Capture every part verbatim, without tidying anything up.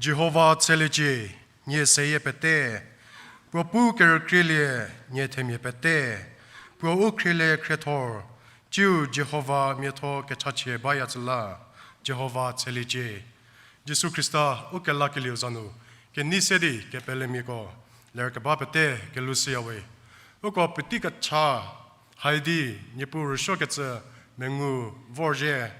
Jihova tsheliecie, nie seyie pete, puo pu kerükrielie, nie themia pete, puo u khriele khriethor, tsiu Jihova miatho kechachie bayacü la, Jihova tsheliecie. Jisu Khrista u kelakelieu za nu, kenei se di kepelemiako lerkeba pete kelushüyawe. Uko puotei kecha haidi, Niepuu rüsuokecü mengu vorzhie.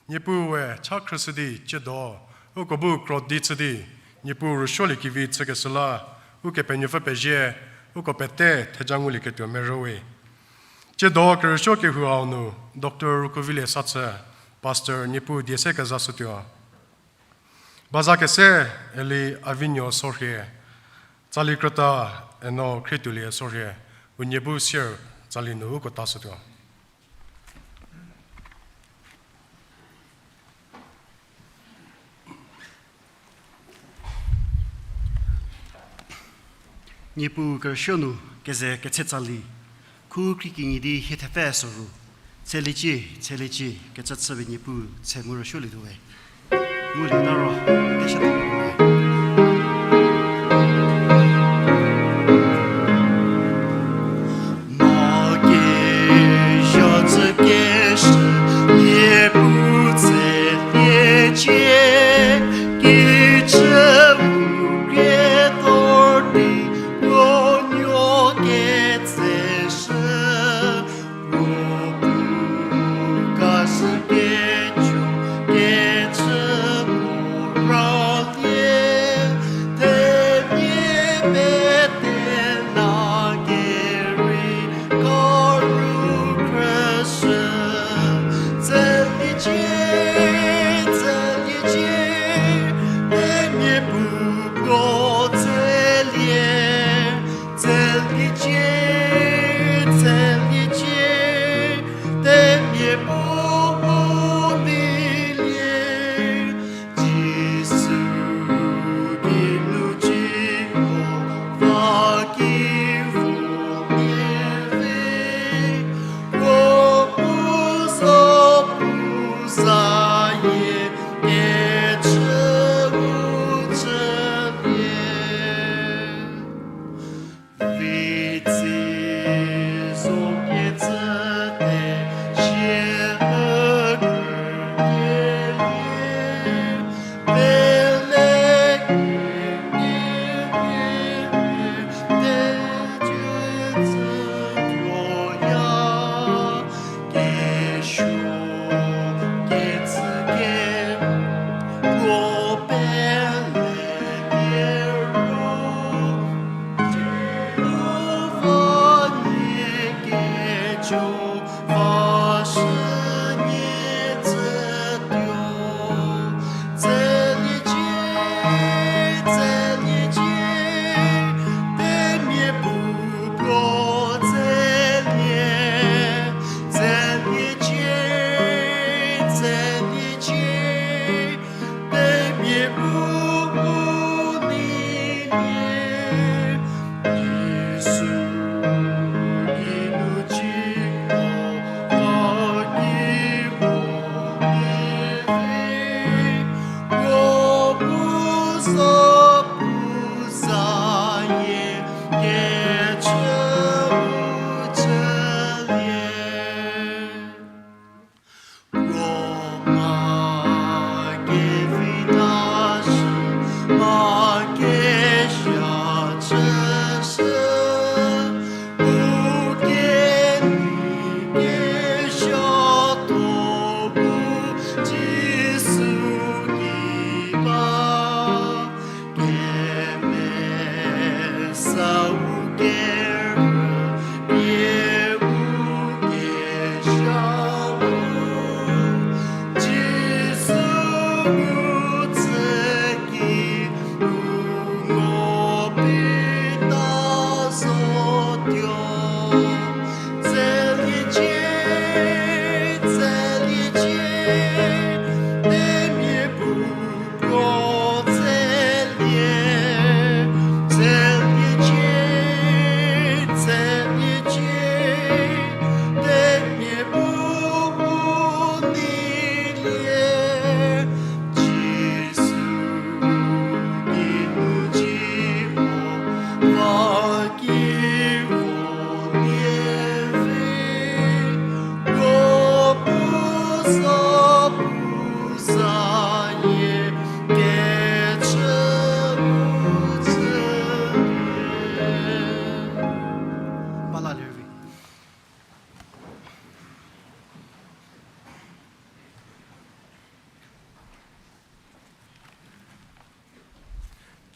Niepuue cha khrüshü di tsiedo, uko bu krodi chü di, Niepuu rüsuoliekevi chükeshü la, Ukepenuopfü pezie, uko pete theja ngulieketuo merüwe. Tsiedo kerüsuo kehou hau nu, Doctor Rukuvilie Sathü, Pastor Niepuu die se kezashütuo. Baza kese, eli Avinuo Sorhie, tsali krüta, eno Khrietuolie Sorhie, unie bu sier tsali nu uko tashütuo. Niepuu kerüsuo nu keze ketse tsali, khu krie kinyi di hie thepfü soru, tsheliecie, tsheliecie, kecü chüpie Niepuu tshe mu rüsuolietuo we. Ngulieta ro, teshü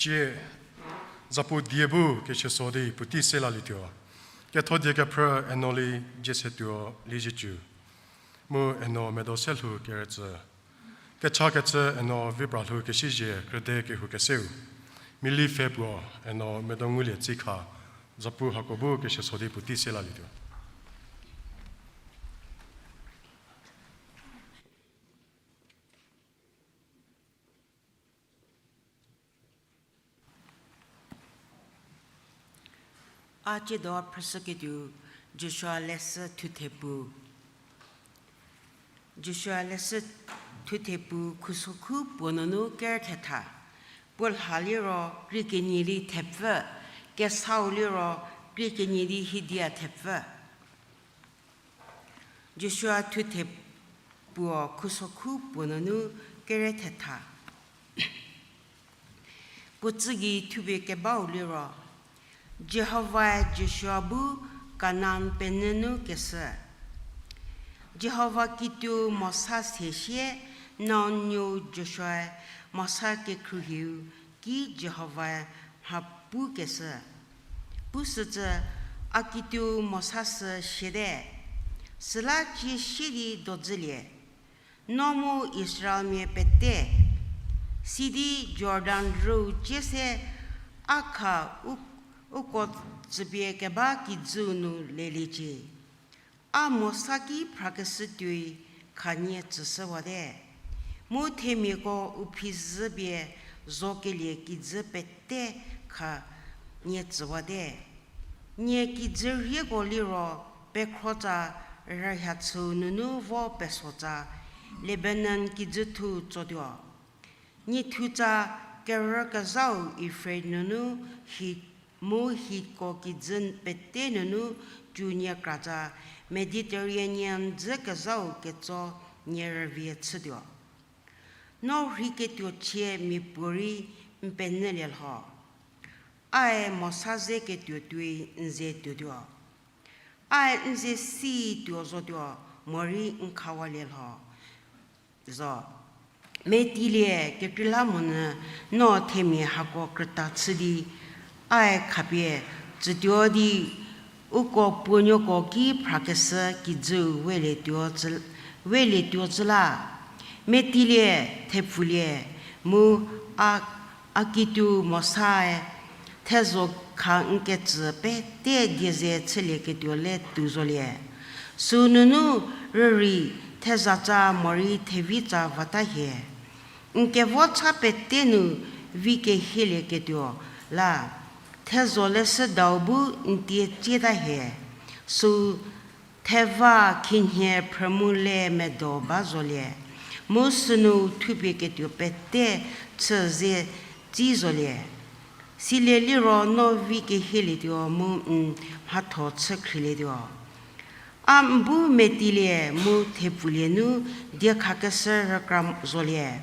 Cie, zapu die bu keseso di puotei se lalietuo. Ketho die kephrü Enoli Jiesetuo Liezietsu, mu Eno Medo Selhou Keretsü. Kechakecü Eno Vipralhou Kesizie Krüde Kehoukeseu. Mili pfhe puo Eno Medongulie Tsikha, zapu hako bu keseso di puotei se lalietuo. A tsiedo phrüshüketuo Joshua leshü thuthe puo. Joshua leshü thuthe puo khusokhu puo nunu ker thetha. Puo lha liro krie kenie di thepfü, kesau liro krie kenie di hidia thepfü. Joshua thuthe puo khusokhu puo nunu kere thetha. Puo tsü gei thupie kebau liro, Jihovae Joshua bu Kanan penyü nu keshü. Jihova kituo Mosa se sie, Nun nuou Joshuae Mosa kekhruohiu ki Jihovae mha pukeshü. Pushücü, a kituo Mosa sü siete, süla cie sie di dodzülie. No mu Israelmia pete, sidi Jordan rüu cie se a kha u-, uko tsüpie keba kijüu nu leliecie. A Mosa ki phrakeshü tuoi khanie tsüshüwate. Mu themiako u phi zhü pie zokelie kijü pete khanie tsüwate. Nie kijü rieko liro pekhrotsa rühia chüu nunu vo pesotsa Lebanon kijüthu tsotuo. Nie thutsa kerükezhau Euphrates nunu Hi-, mu Hitko kijü pete nunu cü nie kratsa Mediterranean dzü kezhau ketso nie rüvie chütuo. No rheiketuo chie miapuorei n penyülie lho. Ae Mosa ze ketuo tuoi n ze tuotuo. Ae n ze si tuo zotuo morei n khawalie lho. Zo. Metilie kekreilamonyü no themia hako krüta chü di, ae khapie tsütuo di uko puonuoko ki phrakeshü kijüu welietuo zü-, welietuo zü la. Metilie, thepfulie, mu a, a kituo Mosae thezho kha n ketsü pete die ze chülieketuo le tuo zolie. Sünunu rürei thezatsa morei thevitsa vata hie. N kevo cha pete nu vi kehielieketuo la, thezho leshüdau bu n tie tsieta hie. Sü theva khinhie phrümu le medo ba zolie, mu sünu thupie ketuo pete chü ze tsi zolie. Silie liro no vi kehielietuo mu n mhatho chükhrietuo. A n bu metilie mu thepfulie nu diekhakeshü rükra zolie.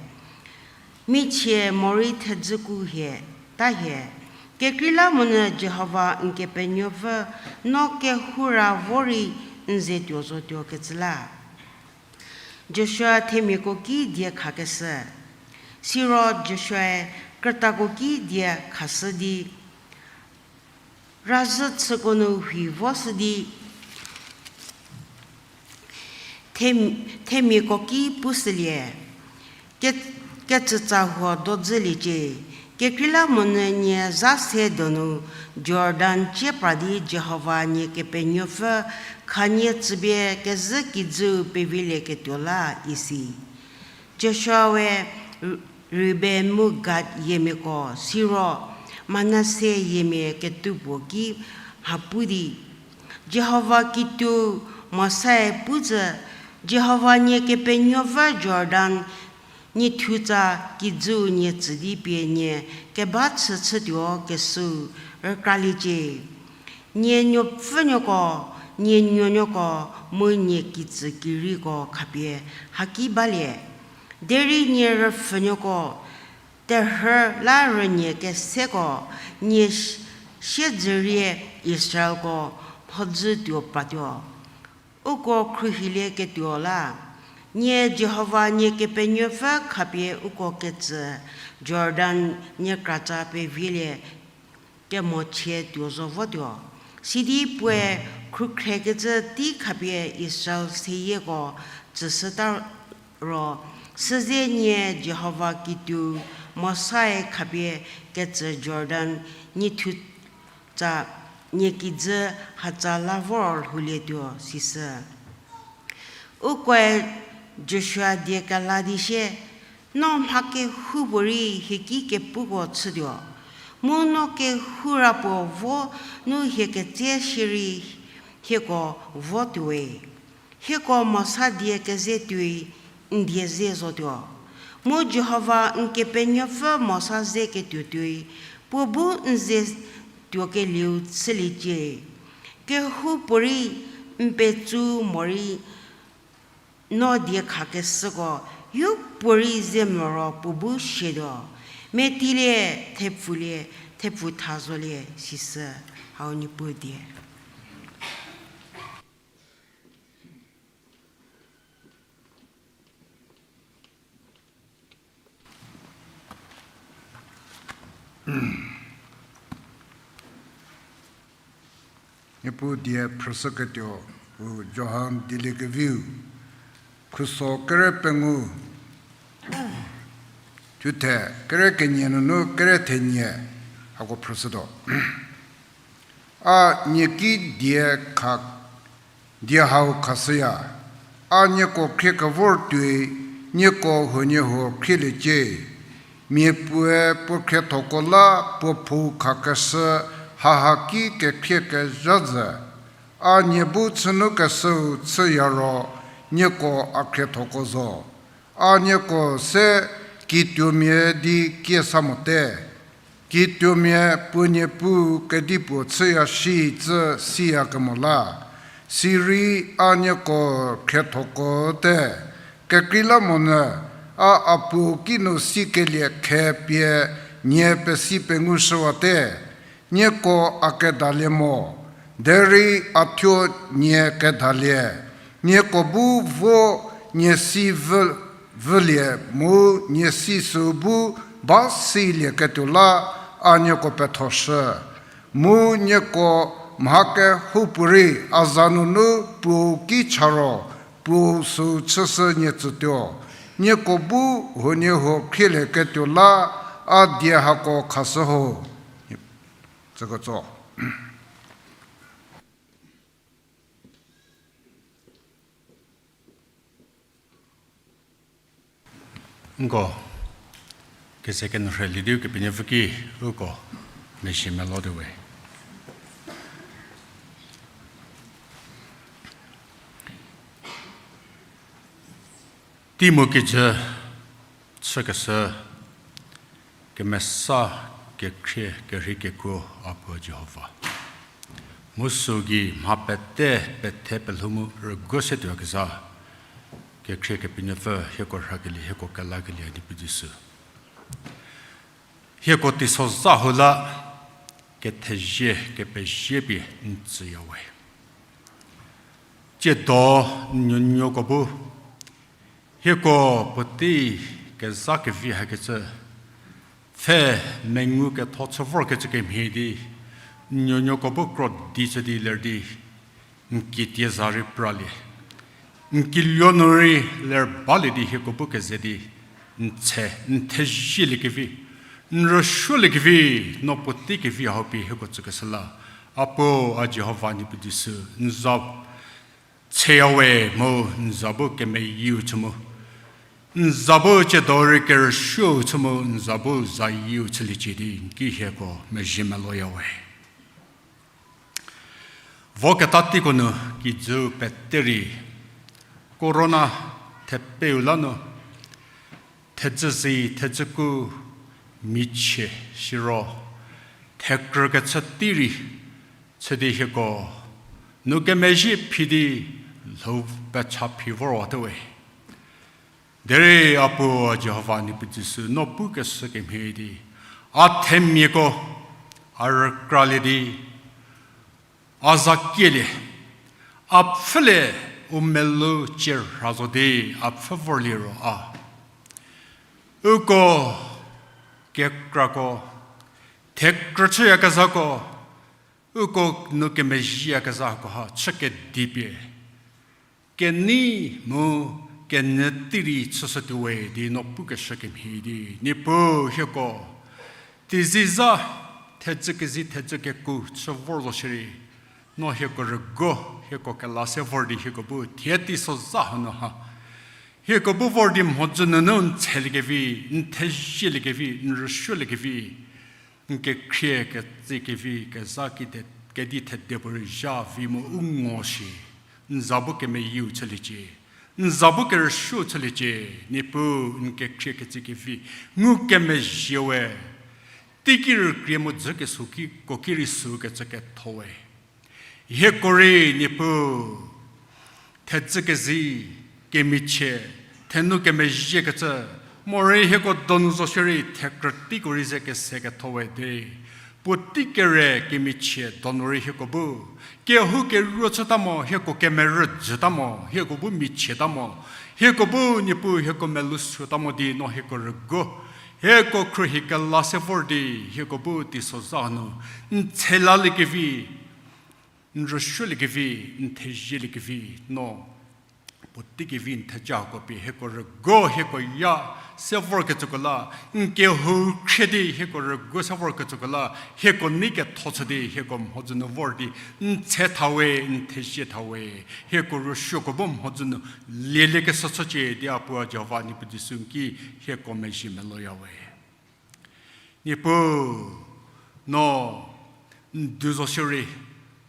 Michie morei thedzüku hie, ta hie, kekreilamonyü Jihova n Kepenuopfü no kehoura vorei n ze tuo zotuo kecü la. Joshua themiako ki diekhakeshü. Siro Joshuae krütako ki die khashü di, razhü chüko nu rhi voshü di, them-, themiako ki pushülie, ke-, kecütsa huo dodzüliecie, kekreilamonyü nie zha se donu Jordan cie pra di Jihova nie Kepenuopfü khanie tsüpie kezhü kijüu pevilieketuo la isi. Joshua we Ru-, Ruben mu Gad yiemiako, siro Manase yiemia ketupuo ki mha pu di, Jihova kituo Mosae pu zhü, Jihova nie Kepenuopfü Jordan nie thutsa kijüu nie tsü di pie nie keba chü chütuo kesüu rükraliecie. Nie nuopfünuoko, nie nuonuoko, mu nie kitsü kiriko khapie haki balie. Derei nie rüpfhünuoko, terhü la rünie keseko, nie s-, siedzürie Israelko mhodzü tuo pratuo. Uko khruohilieketuo la, Nie Jihova nie Kepenuopfü khapie uko ketsü Jordan niekratsa pevielie kemochie tuo zo votuo. Sidi puoe khrukhrekecü tei khapie Israel seyieko tsüshüta ro, süze nie Jihova kituou Mosae khapie ketsü Jordan niethu tsa nie kijü hatsa la vor lhoulietuo, sisü. Ukoe Joshua die kela di sie, No mha kehoupuorei hieki kepuko chütuo, mu no kehoura puo vo nu hie ketse shierei hieko vo tuowe. Hieko Mosa die keze tuoi n die ze zotuo. Mu Jihova n Kepenuopfü Mosa ze ketuo tuoi, puo bu n ze tuokelieu chüliecie. Kehoupuorei n petsu morei no die khakeshüko, yopuorei ze moro puo bu sietuo. Metilie, thepfulie, thepfu tha zolie, sisü. Hau Niepuu die. Niepuu die phrüshüketuo, u Johan Dieliekeviu, khuso kere pengou, thuthe kere kenie nunu kere thenie, hako phrüshütuo. A nieki die kha, die hau khashüya, a nieko khrie kevor tuoi, nieko huoniehuo khrieliecie. Mia puoe puo khriethoko la puo phou khakeshü hahaki kekhrie kezha zhü. A nie bu chünukeshüu chüya ro, nieko a khriethoko zo. A nieko se kituomia di kie sa mote. Kituomia puo niepuu kedipuo chüya shicü siyakemo la. Sirei a nieko khriethoko te. Kekreilamonyü a a Puo kinu sikelie khe pie nie pesi pengushüwate. Nieko a kedalie mo, derei a thuo nie kedalie. Nieko bu vo nie si vü, vülie mu nie si süu bu ba silieketuo la a nieko pethoshü. Mu nieko mha kehoupuorei a za nunu Puou ki cha ro, Puou süu chüshü nie tsütuo. Nieko bu huoniehuo khrielieketuo la a die hako khashü ho. Tsüketso. Nko, kese kenyü rheilie di Kepenuopfü ki uko mezhie melotuo we. Tei mu kijü chükeshü kemesa kekhrie kerhei kekuo a Puo Jihova. Mu süu gei mha pete pethe pelhou mu rüguo se tuoyakezha kekhrie Kepenuopfü hieko rhakelie, hieko kelakelie a Niepuu Jisu. Hieko teisozha hou la kethezie kepezie pie n tsüya we. Tsiedo n nuonuoko bu hieko puotei kezha kevi hakecü pfhe mengu ketho chü vorkecü kemhie di n nuonuoko bu kro di chü di ler di n kitieza rei pralie. N kiluo nu rei ler balie di hieko bu keze di n tshe, n thezhieliekevi, n rüsuoliekevi, no puotei kevi hau pie hieko tsükeshü la a Puo a Jihova Niepuu Jisu, n za tseya we mu n za bu kemeyieu chü mu, n za bu tsiedo rei kerüsuou chü mu n za bu zayieu chüliecie di n ki hieko mezhie meloya we. Voketa teiko nu kijüu pete rei corona thepeu la nu thedzü zi thedzü ku michie siro thekrükechü tei rei chü di hieko nu kemezhie phi di lhou pecha phi vorwate we. Derei a Puo Jihova Niepuu Jisu, no pukeshü kemhie di a themiako a rükralie di a za kielie, a pfhülie, u melou cie rha zo di a pfhü vorliro a. Uko kekrako, thekrü chüyakezhako, uko nu kemezhieyakezhako ha chü kedipie kenei mu kenyü tei rei chüshütuo we di no pukeshü kemhie di, Niepuu hieko, teizie zha, thedzü kezi thedzü keku chü vor zo shierei, no hieko rüguo, hieko kela se vor di hieko bu thie teisozha hanu ha hieko bu vor di mhodzü nunu n tsheliekevi, n thezieliekevi, n rüsuoliekevi, n kekhrie ketsekevi kezha kedi thedie puorei zha vi mu u ngo shi, n za bu kemeyieu chüliecie, n za bu kerüsuo chüliecie. Niepuu n kekhrie ketsekevi ngukemezhie we, teiki rükrie mu dzü kesuo ki ko ki rei sükecü ketho we. Hieko rei Niepuu, thedzü kezi, kemichie, thenu kemezhiekecü, morei hieko donu zo shierei thekrü teiko rei ze kese ketho we de. Puotei kere kemichie donu rei hieko bu kehou keruo chüta mo, hieko kemerü jüta mo, hieko bu michieta mo, hieko bu Niepuu hieko melou suota mo di no hieko rüguo, hieko khruohi kela se vor di hieko bu teisozha nu n tshelaliekevi, n rüsuoliekevi, n thezieliekevi, no puotei kevi n thejako pie hieko rüguo hieko ya se vorkecüko la, n kehou khrie di hieko rüguo se vorkecüko la, hieko nei ketho chü di hieko mhodzü nu vor di n tshe tha we, n thezie tha we. Hieko rüsuoko bu mhodzü nu lieliekeshü chücie di a puo Jihova Niepuu Jisu n ki hieko mezhie melouya we. Niepuu, no n du zo shierei,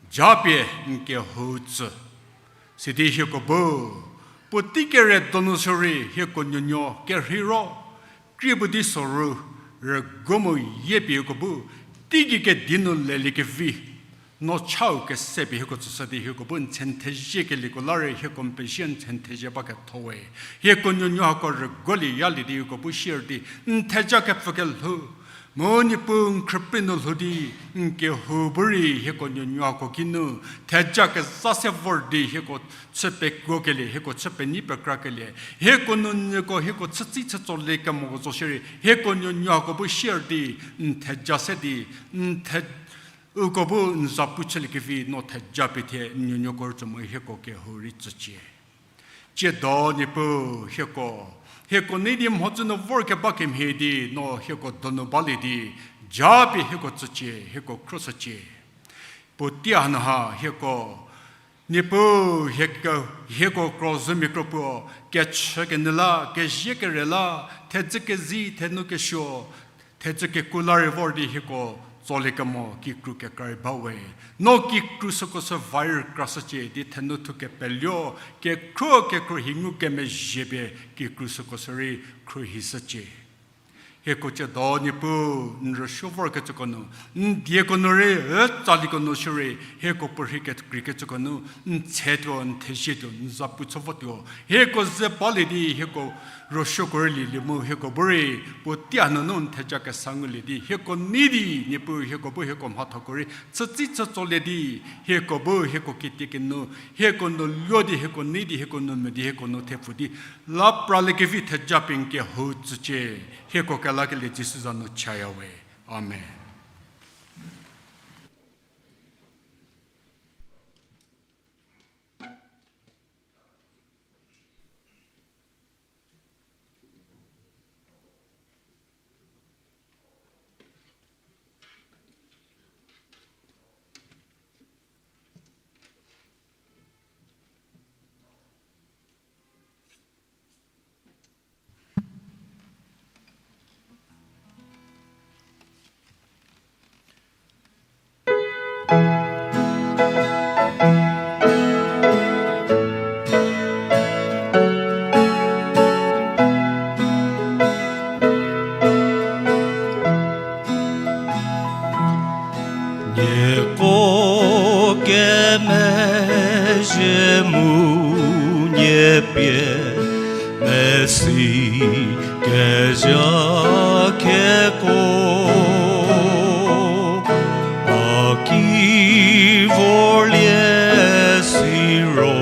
japie n kehou tsü, sidi hieko bu puotei kere donu shierei hieko nuonuo kerheiro, krie puo di soru, rüguo mu yie pie hieko bu teigei kedi nu leliekevi, no chau kese pie hieko tsüshü di hieko bu n tshe n theziekelieko la rei hieko n pezie n tshe n thezie ba ketho we. Hieko nuonuo hako rüguolie yalie di hieko bu sier di n theja kepfü kelhou, mu Niepuu n khrüprei nu lhou di n kehou bu rei hieko nuonuo hako kinu theja kezha se vor di hieko chü pekuokelie, hieko chü penei pekrakelie, hieko nuonuoko hieko chütsi chütsolie kemoko zo shierei hieko nuonuo hako bu sier di n theja se di n the uko bu n zapu chüliekevi no theja pie thie n nuonuoko rütsü mu hieko kehou rei tsücie. Tsiedo Niepuu hieko, hieko nei di mhodzü nu vorkeba kemhie di no hieko donu balie di, japie hieko tsücie, hieko khroshücie. Puotei hanu ha hieko, Niepuu hieko, hieko krozümia kro puo, kechü kenyü la, kezie kere la, thedzü kezi, thenu kesuo, thedzü keku la rei vor di hieko tsolie kemo kikru kekra rei ba we. No kikru süko sü va rei krashücie di thenu thu kepeluo, kekhruo kekhruohi ngukemezhie pie kikru süko sü rei khruohishücie. Hieko tsiedo Niepuu n rüsuo vorkecüko nu, n dieko nu rei, ü tsaliko nu shierei hieko puorhi kekreikecüko nu n tshetuo, n thezietuo, n zapu chü votuo. Hieko ze balie di hieko rüsuoko rei lielie mu hieko bu rei puotei hanunu n theja kesa ngulie di hieko nei di Niepuu hieko bu hieko mhathoko rei chütsi chütsolie di hieko bu hieko kitiekinu hieko nu luo di hieko nei di hieko nu me di hieko nu thepfu di la praliekevi theja pie n kehou tsücie. Hieko kelakelie Jisu za nu chaya we. Amen. Nieko kemezhie mu nie pie mesi kezha keko, a ki vorlie siro,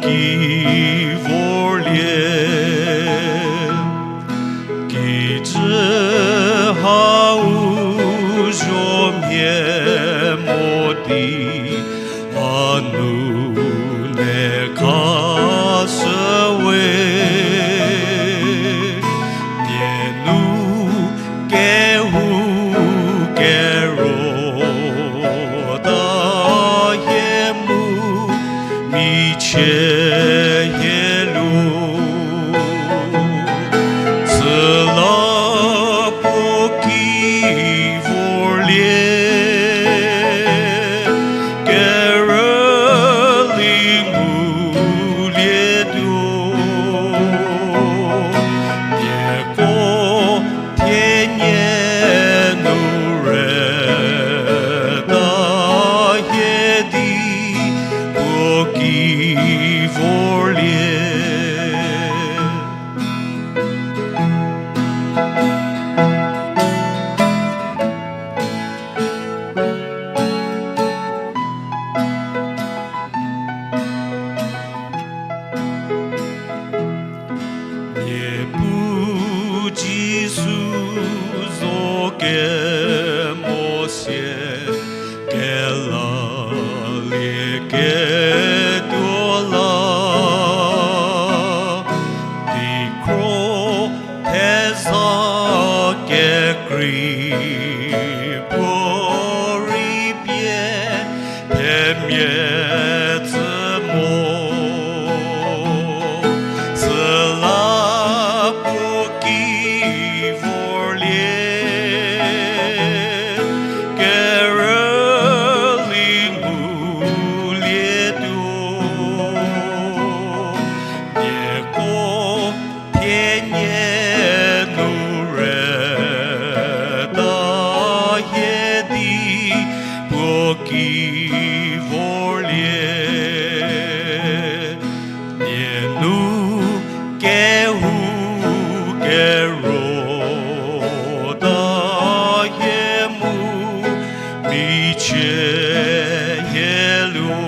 ki vorlie. Kijü hau zomia mo di a nu ne khashüwe. Nie nu kehou kero ta hie mu michie hie lu. Süla puo ki vorlie, kerüli ngulietuo, nieko thie nie nu re ta hie di puo ki vorlie. Niepuu Jisu zo kemo sie, kelalieketuo la, di kro theza kekrei puo rei pie themia tsü mo. Süla puo ki vorlie, kerüli ngulietuo, nieko thie nie nu re ta hie di puo ki vorlie. Nie nu kehou kero ta hie mu michie hie lu.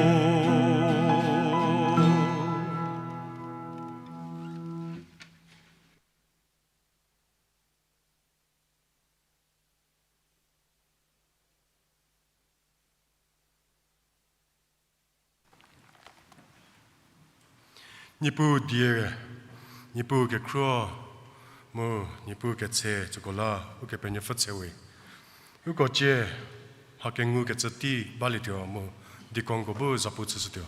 Niepuu die, Niepuu kekhruo, mu Niepuu ketse tsüko la Ukepenuopfü tse we. Uko cie mha kengu kecü tei balietuo mu deaconko bu zapu chüshütuo.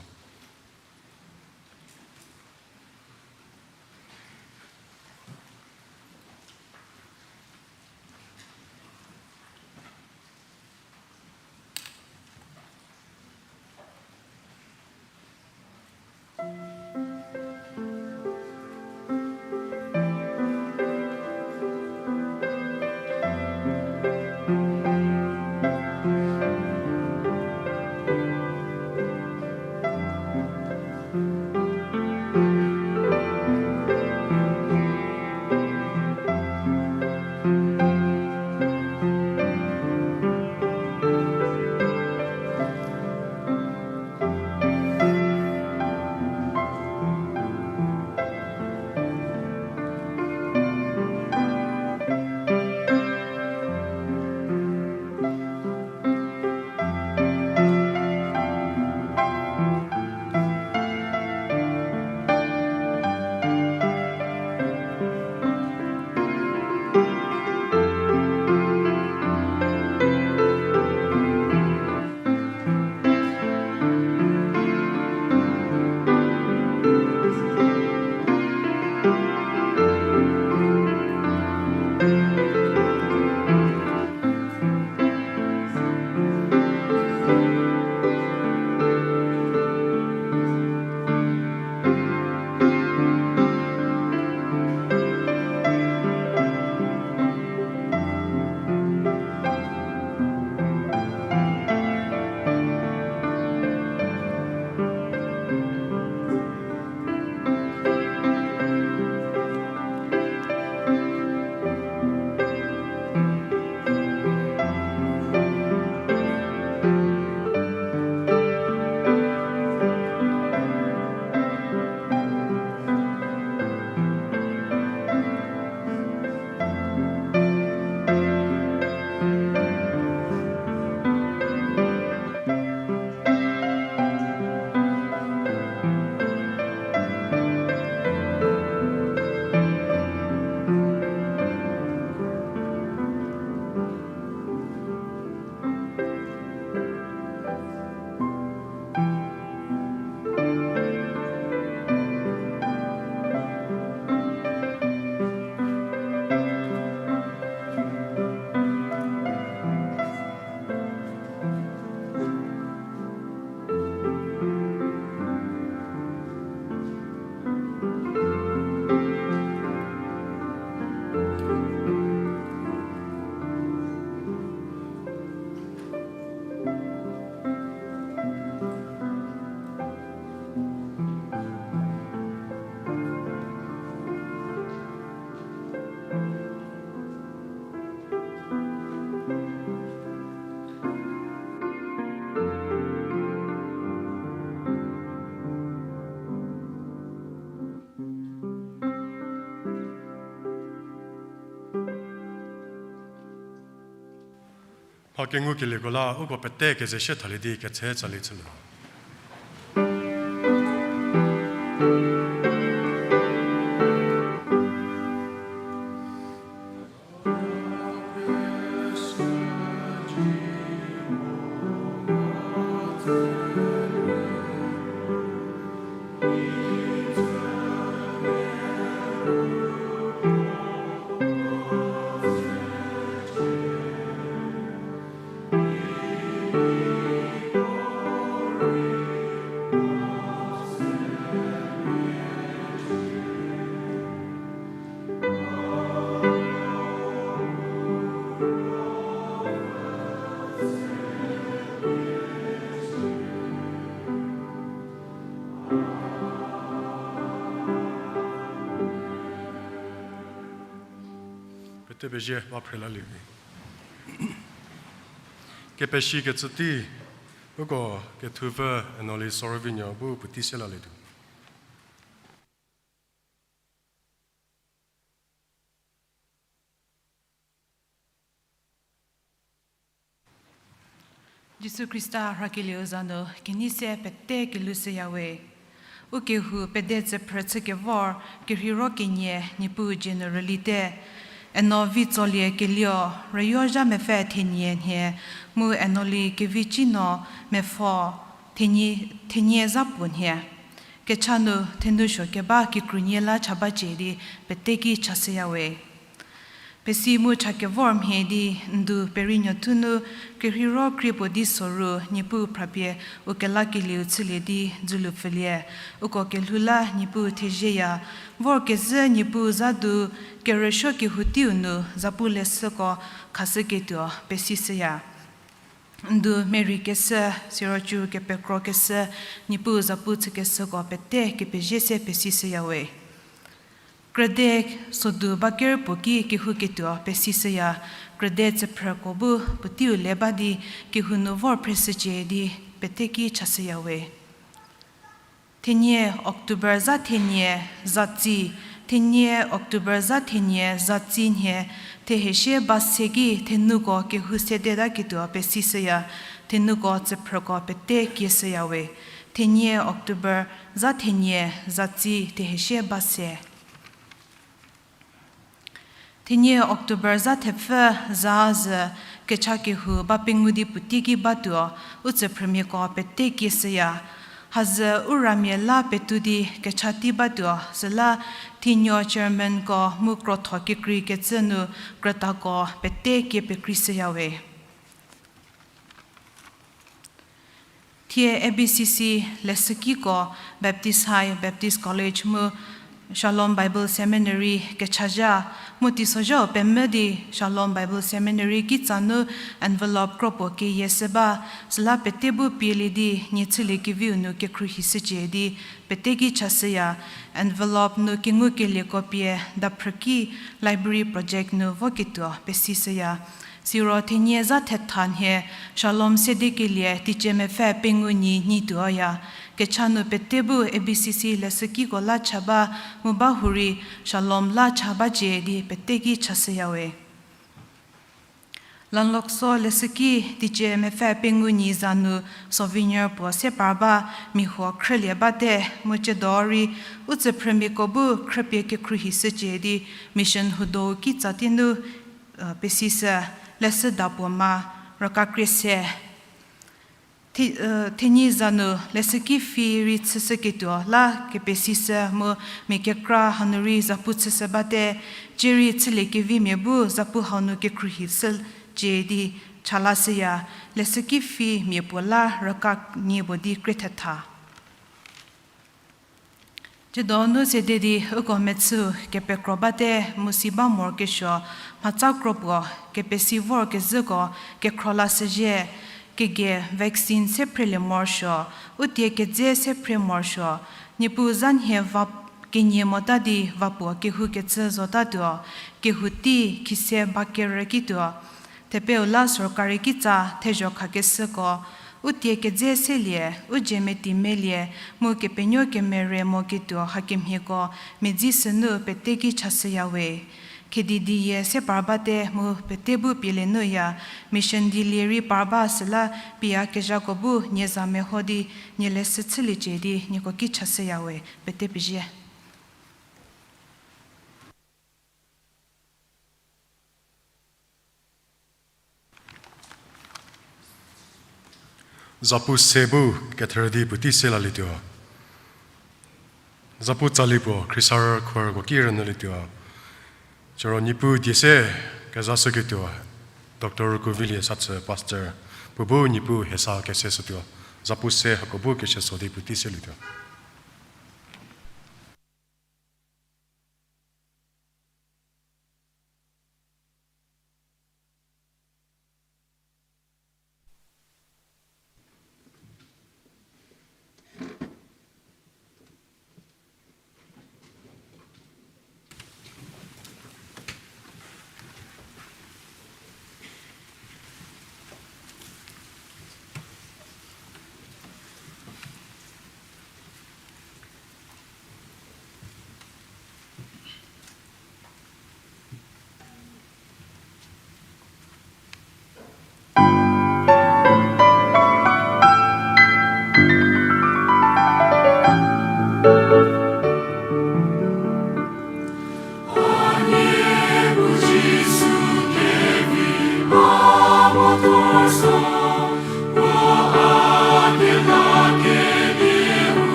Mha kengukelieko la uko pete keze shie thalie di ketse tsali chülie. Pete pezie ba phre lalie vi. Kepeshi kecü tei, uko kethupfü Enoli Sorovinuo bu puotei se lalietuo. Jisu Khrista rhakelieu za nu kenei se pete kelhou shüyawe. U kehou pede tsüphrü chükevor kerheiro kenie Niepuu dzie nu rülite. Eno Vitsolie Kelio, rüyo zha mepfü thenie nhie, mu Enoli Kevichino mepfü thenie, thenie zha puo nhie. Kecha nu thenou suo keba kikrunie la cha bacie di pete ki chashüyawe. Pesi mu cha kevor mhie di ndu perinuo thu nu kerheiro krie puo di soru Niepuu phrapie u kelakelieu chülie di dzülu pfülie. Uko kelhou la Niepuu thezieya, vorkezhü Niepuu za du kerüsuo kehou teiu nu zapu leshüko khashüketuo pesishüya. Ndu Mary keshü, siro cü kepekro keshü, Niepuu zapu chükeshüko pete kepezie se pesishüyawe. Krüde sodu baker puo ki kehouketuo pesishüya, krüde tsüphrüko bu puoteiu le ba di kehou nu vor phreshücie di pete ki chashüyawe. Thenie October zha thenie zatsi, thenie October zha thenie zatsi nhie, thehesie ba se ki thenuko kehou sedetaketuo pesishüya, thenuko tsüphrüko pete kieshüyawe. Thenie October zha thenie zatsi thehesie ba se. Thenie October zha thepfü za zü kecha kehou ba pengou di puotei ki batuo, u tsüphrümiako pete kieshüya. Hazü u ramia la petou di kecha tei batuo, süla thinuo chairmanko mu krotho kekreikecü nu krütako pete kie pekreishüyawe. Thie A B C C leshükiko Baptist High Baptist College mu Shalom Bible Seminary kechazha, mu teisozhau pemvü di Shalom Bible Seminary kitsa nu envelope kropuo keyie shü ba, süla pete bu pielie di nie chüliekeviu nu kekhruohishücie di pete ki chashüya, envelope nu kengukelieko pie daphrüki library project nu voketuo pesishüya. Siro thenie zha thetha nhie Shalom sedekelie teicie mepfü pengou nyi nyi tuoya. Kecha nu pete bu A B C C leshükiko la cha ba mu ba hurei Shalom la cha bacie di pete ki chashüyawe. Lanlokso leshüki teicie mepfü pengou nyi za nu souvenir puo se par ba mia huo khrülie bate mu ciedo rei u tsüphrümiako bu khrüpie kekhruohishücie di mission hudo kitsa tei nu pesishü, leshüda puo ma rükakrie se. Thie, thenie za nu leshüki fee rei chüshüketuo la kepesishü mu mia kekra hanu rei zapu chüshü bate, cierei chüliekevimia bu zapu hau nu kekhruohishücie di chalashüya, leshüki fee mia puo la rüka nie puo di krie thetha. Ciedo nu sede di uko mechü kepekro bate mu si ba morokesuo mhatsa kropuo kepesi vorkezhüko kekhro lashüzhie, kege vaccine se phrelie morosuo, u tie kedze se phre morosuo, Niepuu za nhie va kenie mota di va puo kehoukecü zotatuo, kehou tei khise ba kerü kituo. Thepeu la sorkari kitsa thezho khakeshüko, u tie kedze selie, u dzie meti melie, mu kepenuo kemere moketuo hakemhieko medzi sünu pete ki chashüyawe. Khedi di yie se par bate mu pete bu pielie nuya, mission di lie rei par ba süla pie a kezhako bu nie za meho di nie leshü chüliecie di nieko ki chashüyawe, pete pezie. Zapu se bu ketherü di puotei se lalietuo. Zapu tsali puo khriesarü khorko ki rünyülietuo. Siro Niepuu die se kezashüketuo Doctor Rukuvilie Satsü, Pastor, puo bu Niepuu hie sa kese shütuo. Zapu se hako bu kese so di puotei selietuo.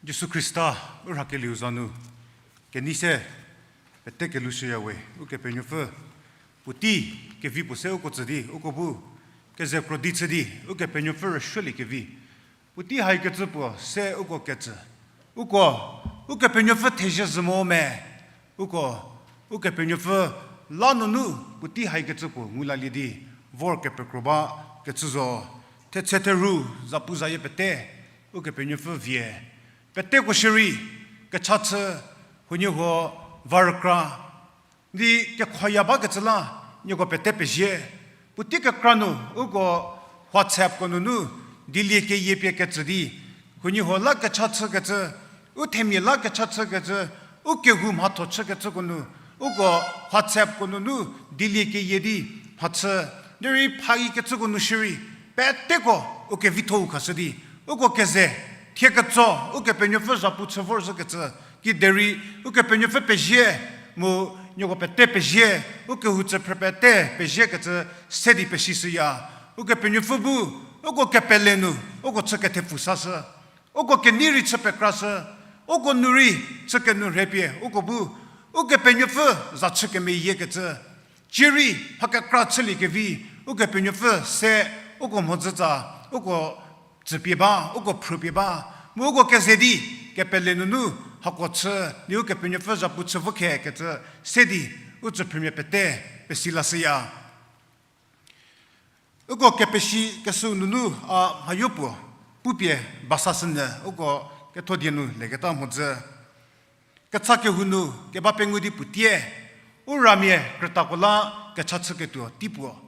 Jisu Khrista u rhakelieu za nu kenei se pete kelushüya we, Ukepenuopfü puotei kevi puo se uko tsü di uko bu keze kro di chü di Ukepenuopfü rüsuoliekevi puotei haikecü puo se uko ketsü. Uko Ukepenuopfü thezie zhü mo me, uko Ukepenuopfü la nunu puotei haikecü puo ngu lalie di vor kepekro ba kecü zo. Thetse theru, zapuzayie pete Ukepenuopfü vie. Peteko shierei kecha chü, huoniehuo va rükra di kekhoya bakecü la nieko pete pezie. Puotei kekra nu uko WhatsAppko nunu dilie keyie pie ketsü di, huoniehuo la kecha chükecü, u themia la kecha chükecü, u kehou mhatho chükecüko nu, uko WhatsAppko nunu dilie keyie di mhachü, derei phaikecüko nu shierei peteko u kevitho-u khashü di, uko keze thie ketso Ukepenuopfü zhapu chü vorzhükecü, kiderei Ukepenuopfü pezie, mu nieko pete pezie, u kehou tsüphrü pete peziekecü se di pesishüya. Ukepenuopfü bu uko kepele nu uko chü kethepfu sashü, uko kenei rei chü pekrashü, uko nu rei chü kenu rhepie uko bu Ukepenuopfü za chü kemeyiekecü, cierei mha kekra chüliekevi Ukepenuopfü se uko mhodzütsa, uko tsüpie ba, uko phrüpie ba, mu uko keze di kepele nunu hako chü di Ukepenuopfü zhapu chü vo khekecü se di u tsüphrümia pete pesi lashüya. Uko kepesi kesü nunu a mhayo puo pupie basashünyü uko ketho die nu leketa mhodzü. Kecha kehou nu keba pengou di puotie, u ramia krütako la kecha chüketuo tei puo.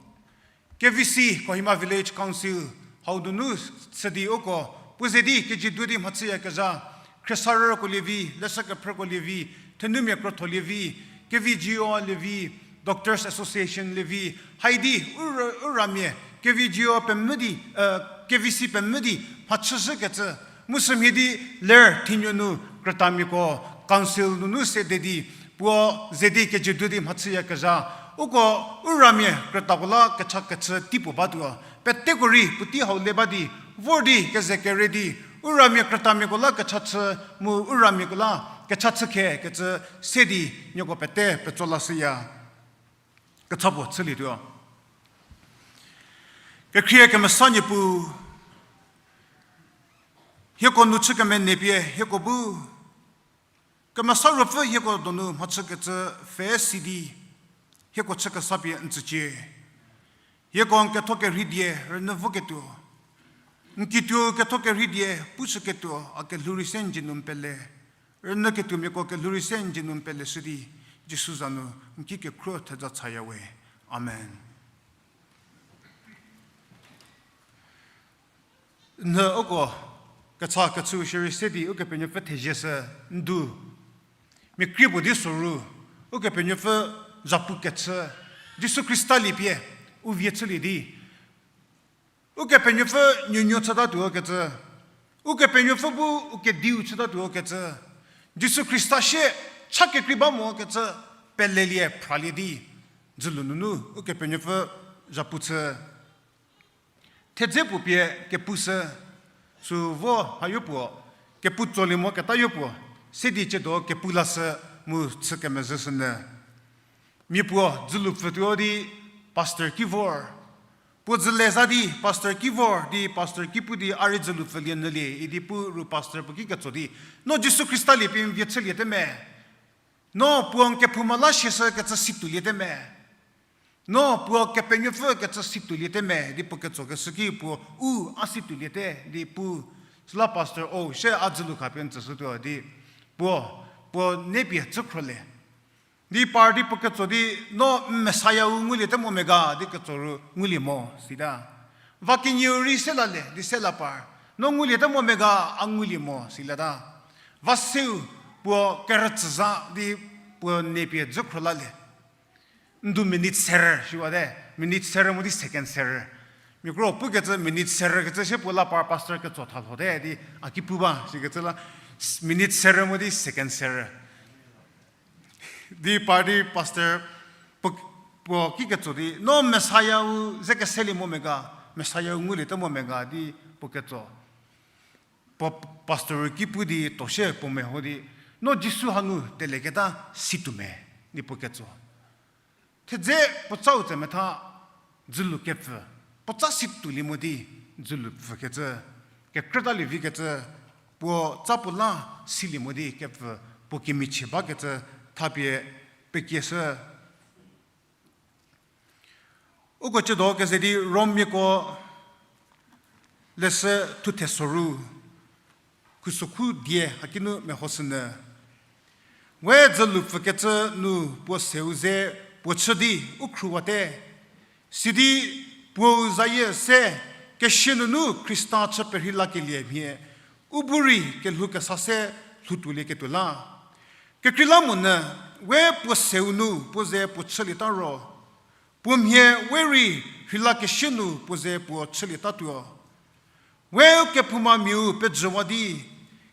K V C, Kohima Village Council, hau nunu chü di uko puo ze di kejiedu di mhachüyakezha, khriesarüko lievi, leshü kephrüko lievi, thenumia krotho lievi, K V G O lievi, Doctors Association lievi, haidi u ra-, u ramia K V G O pemvü di, eh, K V C pemvü di mhachüzhükecü, mu sümhie di ler thinuo nu krütamiako council nunu sede di puo ze di kejiedu di mhachüyakezha, uko u ramia krütako la kecha kechü tei puo batuo. Peteko rei puotei hau le ba di, vor di keze kere di, u ramia krütamiako la kecha chü, mu u ramiako la kecha chü khekecü se di nieko pete petso lashüya. Kecha puo chülietuo. Kekhrie kemesa Niepuu, hieko nu chü kemenei pie hieko bu Kemesa Ruopfü hieko donu mhachükecü pfhe si di, hieko chü kesa pie n tsücie. Hieko n ketho kerhei die rünyü voketuo, n kituo ketho kerhei die pushüketuo a kelhou rei se n dzie nu n pele, rünyüketuomiako kelhou rei se n dzie nu n peleshü di, Jisu za nu n ki kekhruo theja chaya we. Amen. Nhü uko kecha kechü shierei se di Ukepenuopfü thezie sü ndu. Mia krie puo di soru, Ukepenuopfü zhapu kechü, Jisu Khrista lie pie u vie chülie di, Ukepenuopfü nuonuo chütatuo kecü, Ukepenuopfü bu u kediu chütatuo kecü, Jisu Khrista sie cha kekrei ba mo kecü, pelelie phralie di, dzülu nunu Ukepenuopfü zhapu chü. Thedze puo pie kepu sü, sü vo hayo puo, kepu tsolie mo ketayo puo, se di ciedo kepu lashü mu chü kemezhüshünyü. Mia puo dzülu pfütuo di pastor ki vor. Puo dzüle za di pastor ki vor di pastor ki pu di a rei dzülu pfülie nyülie idi pu ru pastor puo ki ketso di, no Jisu Khrista lie pie n vie chüliete me? No puo n kephouma la siashü kecü situliete me? No puo Kepenuopfü kecü situliete me? Di puo ketsokeshü ki puo u a situliete di pu. Süla pastor o, sie a dzülu khapie n tsüshütuo di puo, puo nepie tsükhrolie. Di par di puo ketso di, no Messiah-u nguliete mo me ga di ketso ru ngulie mo sita. Va kenieu rei se lalie di se la par, no nguliete mo me ga a ngulie mo silata. Va seu puo kerütsüza di puo nepie dzükhro lalie. Ndu minute serü shiwate, minute serü mo di second serü. Mia kro pukecü minute serü kecü sie puo la par pastor ketso thalhote di a ki pu ba sikecü la, minute serü mo di second serü. Di par di pastor puo, puo ki ketso di, no Messiah-u ze keselie mo me ga, Messiah-u nguliete mo me ga di puo ketso. Puo pastor ki pu di to shie puo meho di, no Jisu hanu teleketa situo me, di puo ketso. Thedze puo tsau tse metha dzülu kepfü, puo tsa situolie mo di dzülu pfükecü, kekrütalie vikecü, puo tsa puo la silie mo di kepfü, puo kemichie bakecü thapie pekieshü. Uko chüdo keze di Rommiako leshü thuthe soru, khusokhu die hakinu mehoshünyü. We dzülu pfükecü nu puo seu ze puo chü di u khruwate. Sidi puou zayie se kesie nunu Khrista chü perhei lakelie mhie, u bu rei kelhou kesa se lhoutuolieketuo la. Kekreilamonyü, we puo seu nu puo ze puo chülieta ro, puo mhie we rei rheilakeshie nu puo ze puo chülietatuo. We kephoumamiau pejüwa di,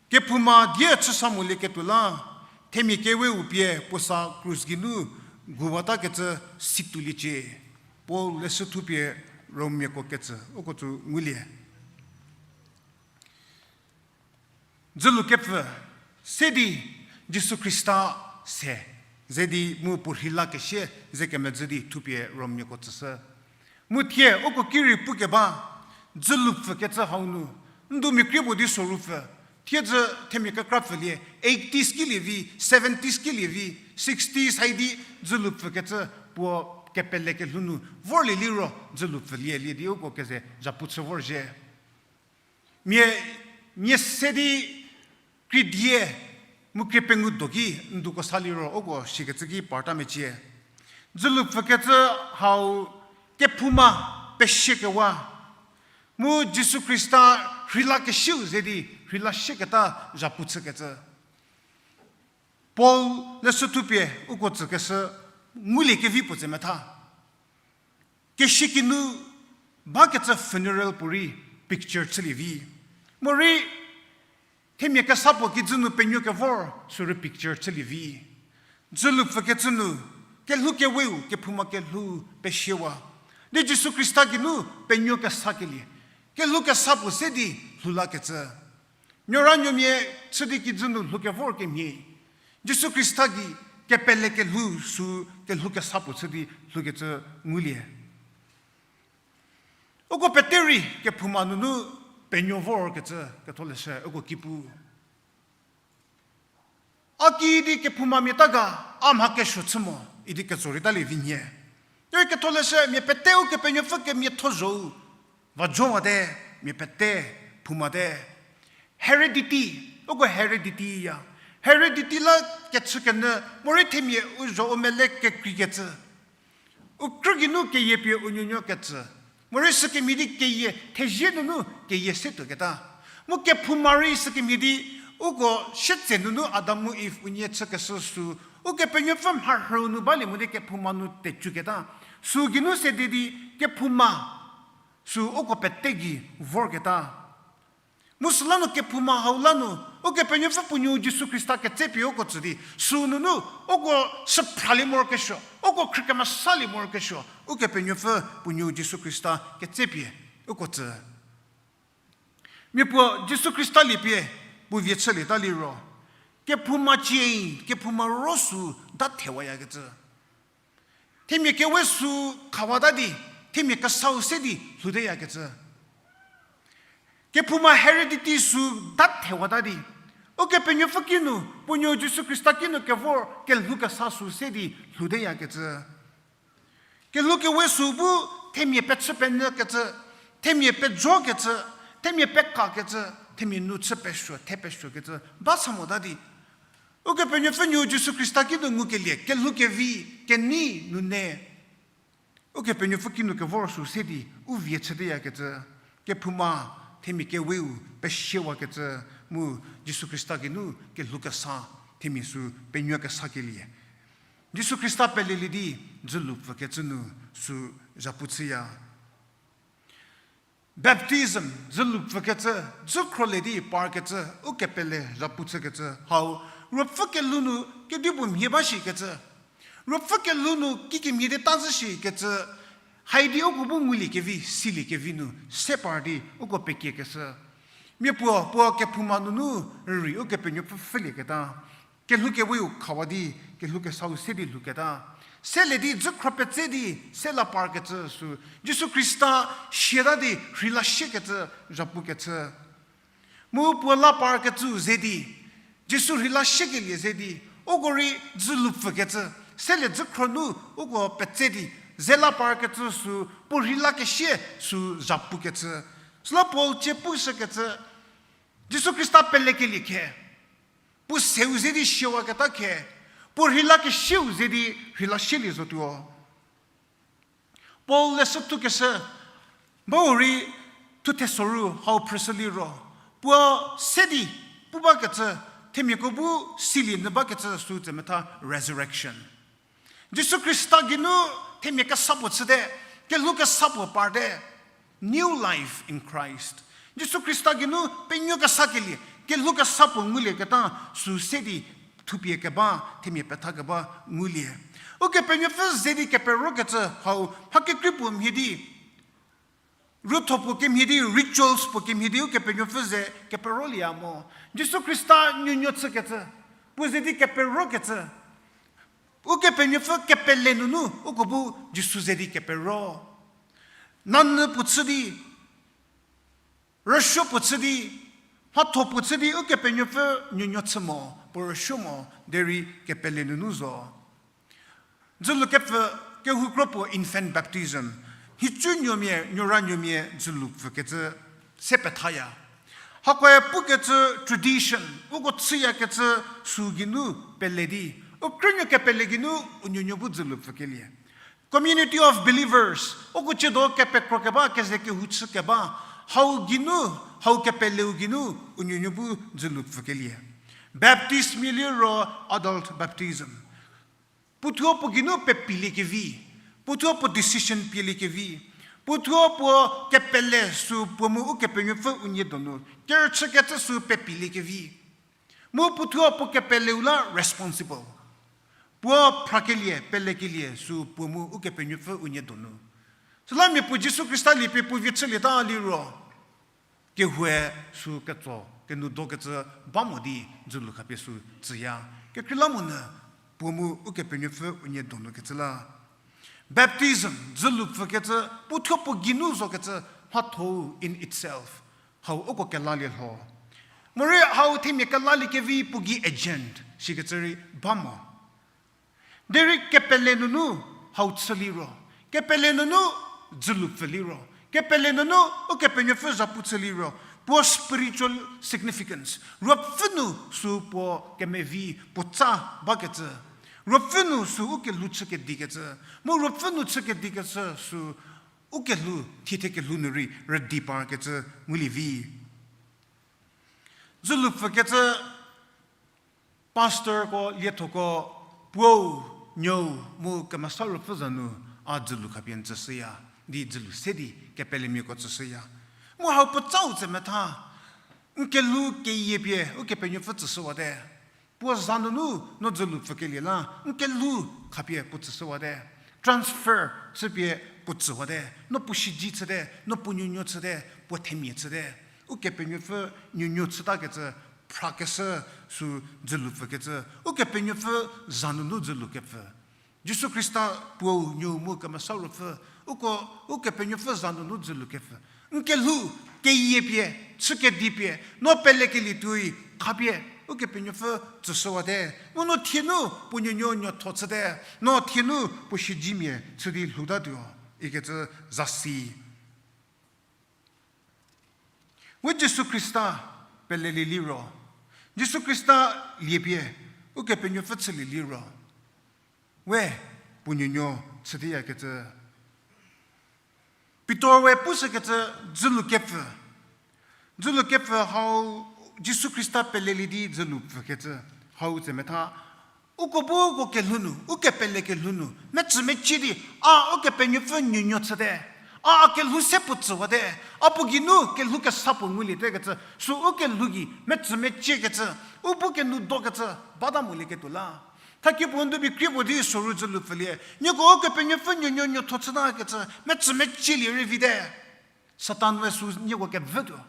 kephouma die chüsa molieketuo la, themia keweu pie puo sa krus geinu guwatakecü situoliecie. Paul leshü thupie Rommiako ketsü uko tsü ngulie. Dzülu kepfü se di Jisu Khrista se, ze di mu puo rheilakesie ze kemedzü di thupie Rommiako tsüshü. Mu thie uko ki rei pukeba, dzülu pfükecü hau nu, ndu mia krie puo di soru pfü, thiedzü themia kekra pfülie, eighties kilie vi, seventies kilie vi, sixties hai di dzülu pfükecü puo kepele kelhou nu vorlie liro dzülu pfülie lie di uko keze zhapu chü vorzhie. Mia, mia se di krie die mu krie pengou do ki nduko sa liro uko sikecü ki parta mecie. Dzülu pfükecü hau kephouma pesiekewa, mu Jisu Khrista rheilakesieu ze di rheilasieketa zhapu chükecü. Paul leshü thupie uko tsükeshü ngulie kevi puo tse metha. Kesie kinu bakecü funeral puorei picture chülie vi. Morei themia kesa puo kijü nu penuo kevor sürei picture chülie vi. Dzülu pfükecü nu, kelhou keweu, kephouma kelhou pesiewa. Di Jisu Khrista geinu penuo kesakelie, kelhou kesa puo se di lhoulakecü. Nuoranuomia chü di kijü nu lhou kevor kemhie, Jisu Khrista gei kepele kelhou sü kelhou kesa puo chü di lhoukecü ngulie. Uko pete rei kephouma nunu penuo vorkecü ketholeshü uko ki pu. A kiüdi kephoumamia ta ga, a mha kesuo chü mo idi ketso rei talie vi nhie. Derei ketholeshü mia pete Ukepenuopfü kemiatho zhou va zowate, mia pete phoumate. Heredity, uko heredity ya. Heredity la kechükenyü morei themia u zho u mele kekreikecü. U krü geinu keyie pie u nuonuo kecü. Morei sükemhie di keyie, thezie nunu keyie se tuoketa. Mu kephouma rei sükemhie di, uko sietse nunu Adam mu Iv unie chükeshü sü, Ukepenuopfü mharhüu nu balie mo di kephouma nu tecüketa. Sü geinu sede di kephouma sü uko pete gei vorketa. Mu süla nu kephouma hau la nu, Ukepenuopfü puo nuou Jisu Khrista ketsepie uko tsü di, sü nunu uko süphralie morokesuo, uko khrükemesalie morokesuo, Ukepenuopfü puo nuou Jisu Khrista ketsepie uko tsü. Mia puo Jisu Khrista liepie puo vie chülieta liro, kephouma cie, kephouma ro sü da thewayakecü. Themia kewe sü khawata di, themia kesau se di lhouteyakecü. Kephouma heredity sü da thewata di, Ukepenuopfü kinu, puo nuou Jisu Khrista kinu kevor kelhou kesa sü se di lhouteyakecü. Kelhou kewe sü bu themia pechü penyükecü, themia pejokecü, themia pekakecü, themia nu chü pesuo, the pesuokecü ba sa mota di, Ukepenuopfü nuou Jisu Khrista kinu ngukelie kelhou kevi kenei nune, Ukepenuopfü kinu kevor sü se di u vie chüteyakecü, kephouma themia keweu pesiewakecü, mu Jisu Khrista geinu kelhou kesa themia sü penuo kesakelie. Jisu Khrista pelelie di dzülu pfükecü nu sü zhapu chüya. Baptism, dzülu pfükecü, dzü khrolie di parkecü, ukepele zhapu chükecü hau, Ruopfü kelhou nu kedipuo mhie ba shikecü, Ruopfü kelhou nu kikemhie di ta zhü shikecü, haidi uko bu ngulie kevi, silie kevi nu se par di uko pekiekeshü. Mia puo, puo kephouma nunu rürei Ukepenuopfü pfhülieketa. Kelhou keweu khawa di, kelhou kesau se di lhouketa. Selie di dzükhro petse di, se la parkecü sü. Jisu Khrista siata di rheila siekecü, zhapukecü. Mu puo la parkecü ze di, Jisu rheila siekelie ze di, uko rei dzülu pfükecü, selie dzükhro nu uko petse di, ze la parkecü sü, puo rheila kesie sü zhapukecü. Süla Paul cie pushükecü, Jisu Khrista pelekelie khe, puo seu ze di siewaketa khe, puo rheila kesieu ze di rheila sielie zotuo. Paul leshü thukeshü, bau rei thu thesoru hau phrüshü liro, puo se di pu bakecü, themiako bu silie nyü bakecü sü tsemetha resurrection. Jisu Khrista geinu themia kesa puo chüte, kelhou kesa puo parte, new life in Christ. Jisu Khrista geinu penuo kesa kelie, kelhou kesa puo ngulieketa sü se di thupie keba, themia petha keba ngulie. Ukepenuopfü ze di keperokecü hau mha kekrei puo mhie di, rütho puo kemhie di, rituals puo kemhie di Ukepenuopfü ze keperolieya mo. Jisu Khrista nuonuo chükecü, puo ze di keperokecü, Ukepenuopfü kepele nunu uko bu Jisu ze di kepero. Nanyü puo chü di, rüsuo puo chü di, mhatho puo chü di Ukepenuopfü nuonuo chü mo, puo rüsuo mo, derei kepele nunu zo. Dzülukepfü kehou kro puo infant baptism. Nhicunuomia, nuoranuomia dzülu pfükecü se pethaya. Hakoe pukecü tradition, uko chüyakecü sü geinu pele di, u krünuo kepele geinu u nuonuo bu dzülu pfükelie. Community of believers, uko ciedo kepekro keba, keze kehou chü keba, hau geinu, hau kepeleu geinu u nuonuo bu dzülu pfükelie. Baptist mia liro adult baptism. Puothuo puo geinu pepiliekevi, puothuo puo decision pieliekevi, puothuo puo kepele sü puo mu Ukepenuopfü unie donu kerüchükecü sü pepiliekevi. Mu puothuo puo kepeleu la responsible. Puo phrakelie, pelekelie sü puo mu Ukepenuopfü unie donu. Süla mia puo Jisu Khrista liepie puo vie chülieta liro, kehoue sü ketso, kenoudokecü ba mo di dzülu khapie sü tsüya. Kekreilamonyü puo mu Ukepenuopfü unie donukecü la. Baptism, dzülu pfükecü, puothuo puo geinu zokecü, mhatho-u in itself. Hau uko kelalie lho. Morei hau themia kelaliekevi puo gei agent, sikecü rei ba mo. Derei kepele nunu hau chü liro, kepele nunu dzülu pfü liro, kepele nunu Ukepenuopfü zhapu chü liro, puo spiritual significance, Ruopfü nu sü puo kemevi puotsa bakecü, Ruopfü nu sü ukelhou chükedikecü, mu Ruopfü nu chükedikecü sü ukelhou, thie thie kelhou nu rei rüdi parkecü ngulie vi. Dzülu pfükecü pastorko, liethoko, Puou, Nuou, mu Kemesa Ruopfü za nu a dzülu khapie n tsüshüya, di dzülu se di kepelemiako tsüshüya. Mu hau puotsau tse metha, n kelhou keyie pie Ukepenuopfü tsüshüwate. Puo za nunu no dzülu pfükelie la, n kelhou khapie puo tsüshüwate. Transfer chüpie puo tsüwate. No puo shidi chüte, no puo nuonuo chüte, puo themia chüte. Ukepenuopfü nuonuo chütakecü, phrakeshü sü dzülu pfükecü. Ukepenuopfü za nunu dzülu kepfü. Jisu Khrista Puou, Nuou mu Kemesa Ruopfü, uko Ukepenuopfü za nunu dzülu kepfü. N kelhou keyie pie, chükedi pie, no pelekelie tuoi khapie Ukepenuopfü tsüshüwate. Mu no thie nu puo nuonuo nuotho chüte, no thie nu puo shidimia chü di lhoutatuo, ikecü zasi. We Jisu Khrista pelelie liro, Jisu Khrista liepie Ukepenuopfü chülie liro, we puo nuonuo chütiyakecü. Pitor we pushükecü dzülu kepfü. Dzülu kepfü hau Jisu Khrista pelelie di dzülu pfükecü hau tse metha. Uko bu uko kelhou nu, ukepele kelhou nu, metsü mecie di, a Ukepenuopfü nuonuo chüte, a a kelhou se puo tsüwate, a puo geinu kelhou kesa puo nguliete kecü, sü ukelhou gei metsü meciekecü, u bu kenoudokecü, bata molieketuo la. Thakie puo ndu bi krie puo di soru dzülu pfülie, nieko Ukepenuopfü nuonuo nuotho chütakecü, metsü mecielie rei vite. Satan we sü nieko kevütuo.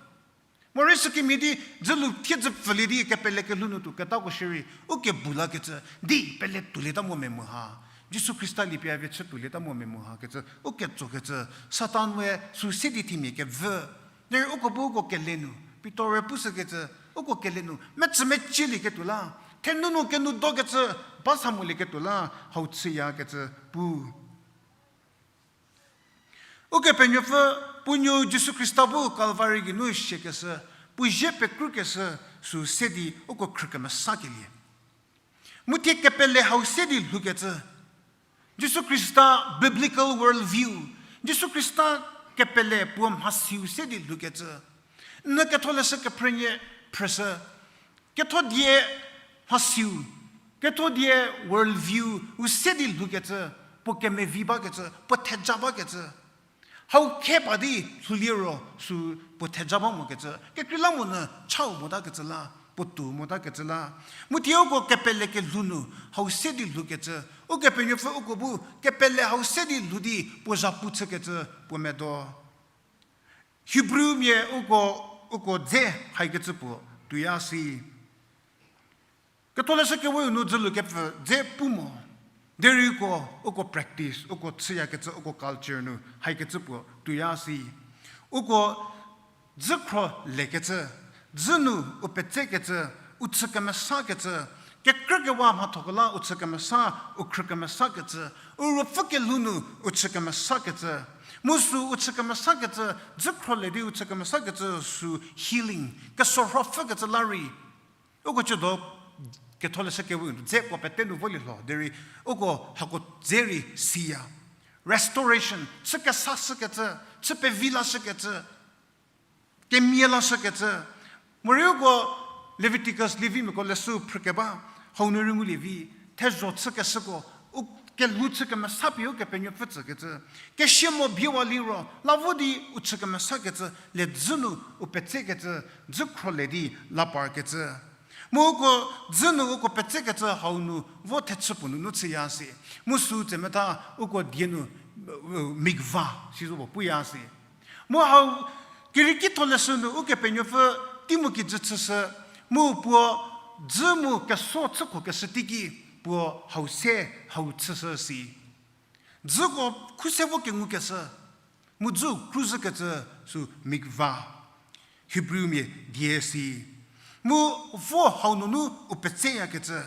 Morei sükemhie di, dzülu thiedzü pfülie di kepele kelhou nu tuo ketako shierei, u kebu lakecü, di pele tuolieta mo memu ha. Jisu Khrista liepie a vie chü tuolieta mo memu ha kecü, u ketsokecü, Satan we sü se di themia kevü. Derei uko bu uko kele nu, Pitor-e pushükecü, uko kele nu, metsü mecielieketuo la, thenunu kenu dokecü, ba sa molieketuo la, hau chüyakecü pu. Ukepenuopfü puo nuou Jisu Khrista bu Kalvari geinu siakeshü, puo zie pekrükeshü, sü se di uko khrü kemesakelie. Mu thie kepele hau se di lhoukecü. Jisu Khrista biblical world view. Jisu Khrista kepele puo mhasiu se di lhoukecü. N ketholeshü kephrünie phrüshü. Ketho die mhasiu, ketho die world view u se di lhoukecü, puo kemevi bakecü, puo theja bakecü. Hau khe pa di lhoulie ro sü puo theja ba mokecü. Kekreilamonyü chau motakecü la, puo tou motakecü la. Mu thie uko kepele kelhou nu hau se di lhoukecü. Ukepenuopfü uko bu kepele hau se di lhou di puo zhapu chükecü puo medo. Hebrewmia uko, uko dze haikecü puo tuoya si. Ketholeshü Keweu nu dzülu kepfü dze pu mo. Derei uko, uko practice, uko chüyakecü, uko culture nu haikecü puo tuoya si. Uko dzükhro lekecü, dzü nu u petsekecü, u chü kemesakecü, kekrükewa mhathoko la u chü kemesa, u khrü kemesakecü, u ruopfü kelhou nu u chü kemesakecü, mu sü u chü kemesakecü, dzükhro le di u chü kemesakecü sü healing, kesorho pfükecü la rei. Uko chüdo Ketholeshü Keweu dze puo pete nu volie lho derei, uko hako dze rei siya. Restoration, chü kesashükecü, chü pevi lashükecü, kemia lashükecü. Morei uko Leviticus lievimiako leshü phrükeba, hau nu rei ngulie vi, thezho chükeshüko, u kelhou chü kemesapie Ukepenuopfü tsükecü. Kesie mo biewa liro, la vo di u chü kemesakecü, le dzü nu u petsekecü, dzükhro le di la parkecü. Mu uko dzü nu uko petsekecü hau nu vo thechü puo nunu chüya si. Mu sü tsemetha uko die nu, mikvah, sizo puo puya si. Mu hau kerieki tholeshü nu Ukepenuopfü tei mu kijü chüshü, mu puo dzü mu keso chükhokeshü teiki puo hau se hau chüshü si. Dzüko khuse vo kengukeshü, mu dzü kruzhükecü sü mikvah, Hebrewmia die si. Mu vo hau nunu u petseyakecü,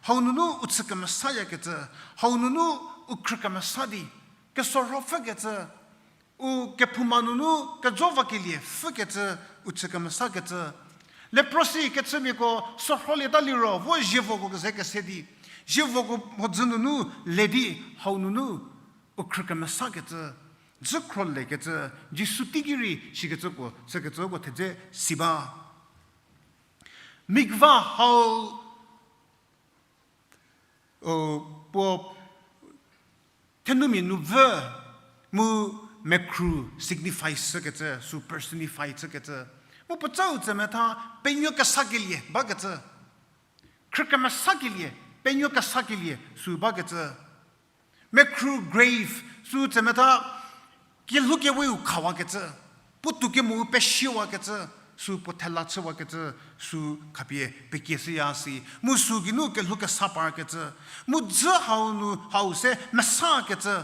hau nunu u chü kemesayakecü, hau nunu u khrü kemesa di, kesorho pfükecü, u kephouma nunu kejo vakelie pfükecü, u chü kemesakecü. Leprosy kechümiako sorholieta liro vo zievoko keze kese di, zievoko mhodzü nunu le di hau nunu u khrü kemesakecü, dzükhro lekecü, Jisu teiki rei shikecü puo chükecü uko thedze si ba. Mikvah hau o, puo thenumia nu vü mu mekhru signify chükecü, sü personify chükecü. Mu puocau tsemetha penuo kesakelie bakecü. Khrü kemesakelie, penuo kesakelie sü bakecü. Mekhru grave sü tsemetha kelhou keweu khawakecü, puotou kemo u peshiewakecü, sü puo thela chüwakecü, sü khapie pekieshüya si. Mu sü geinu kelhou kesa parkecü. Mu dzü hau nu hau se mesakecü,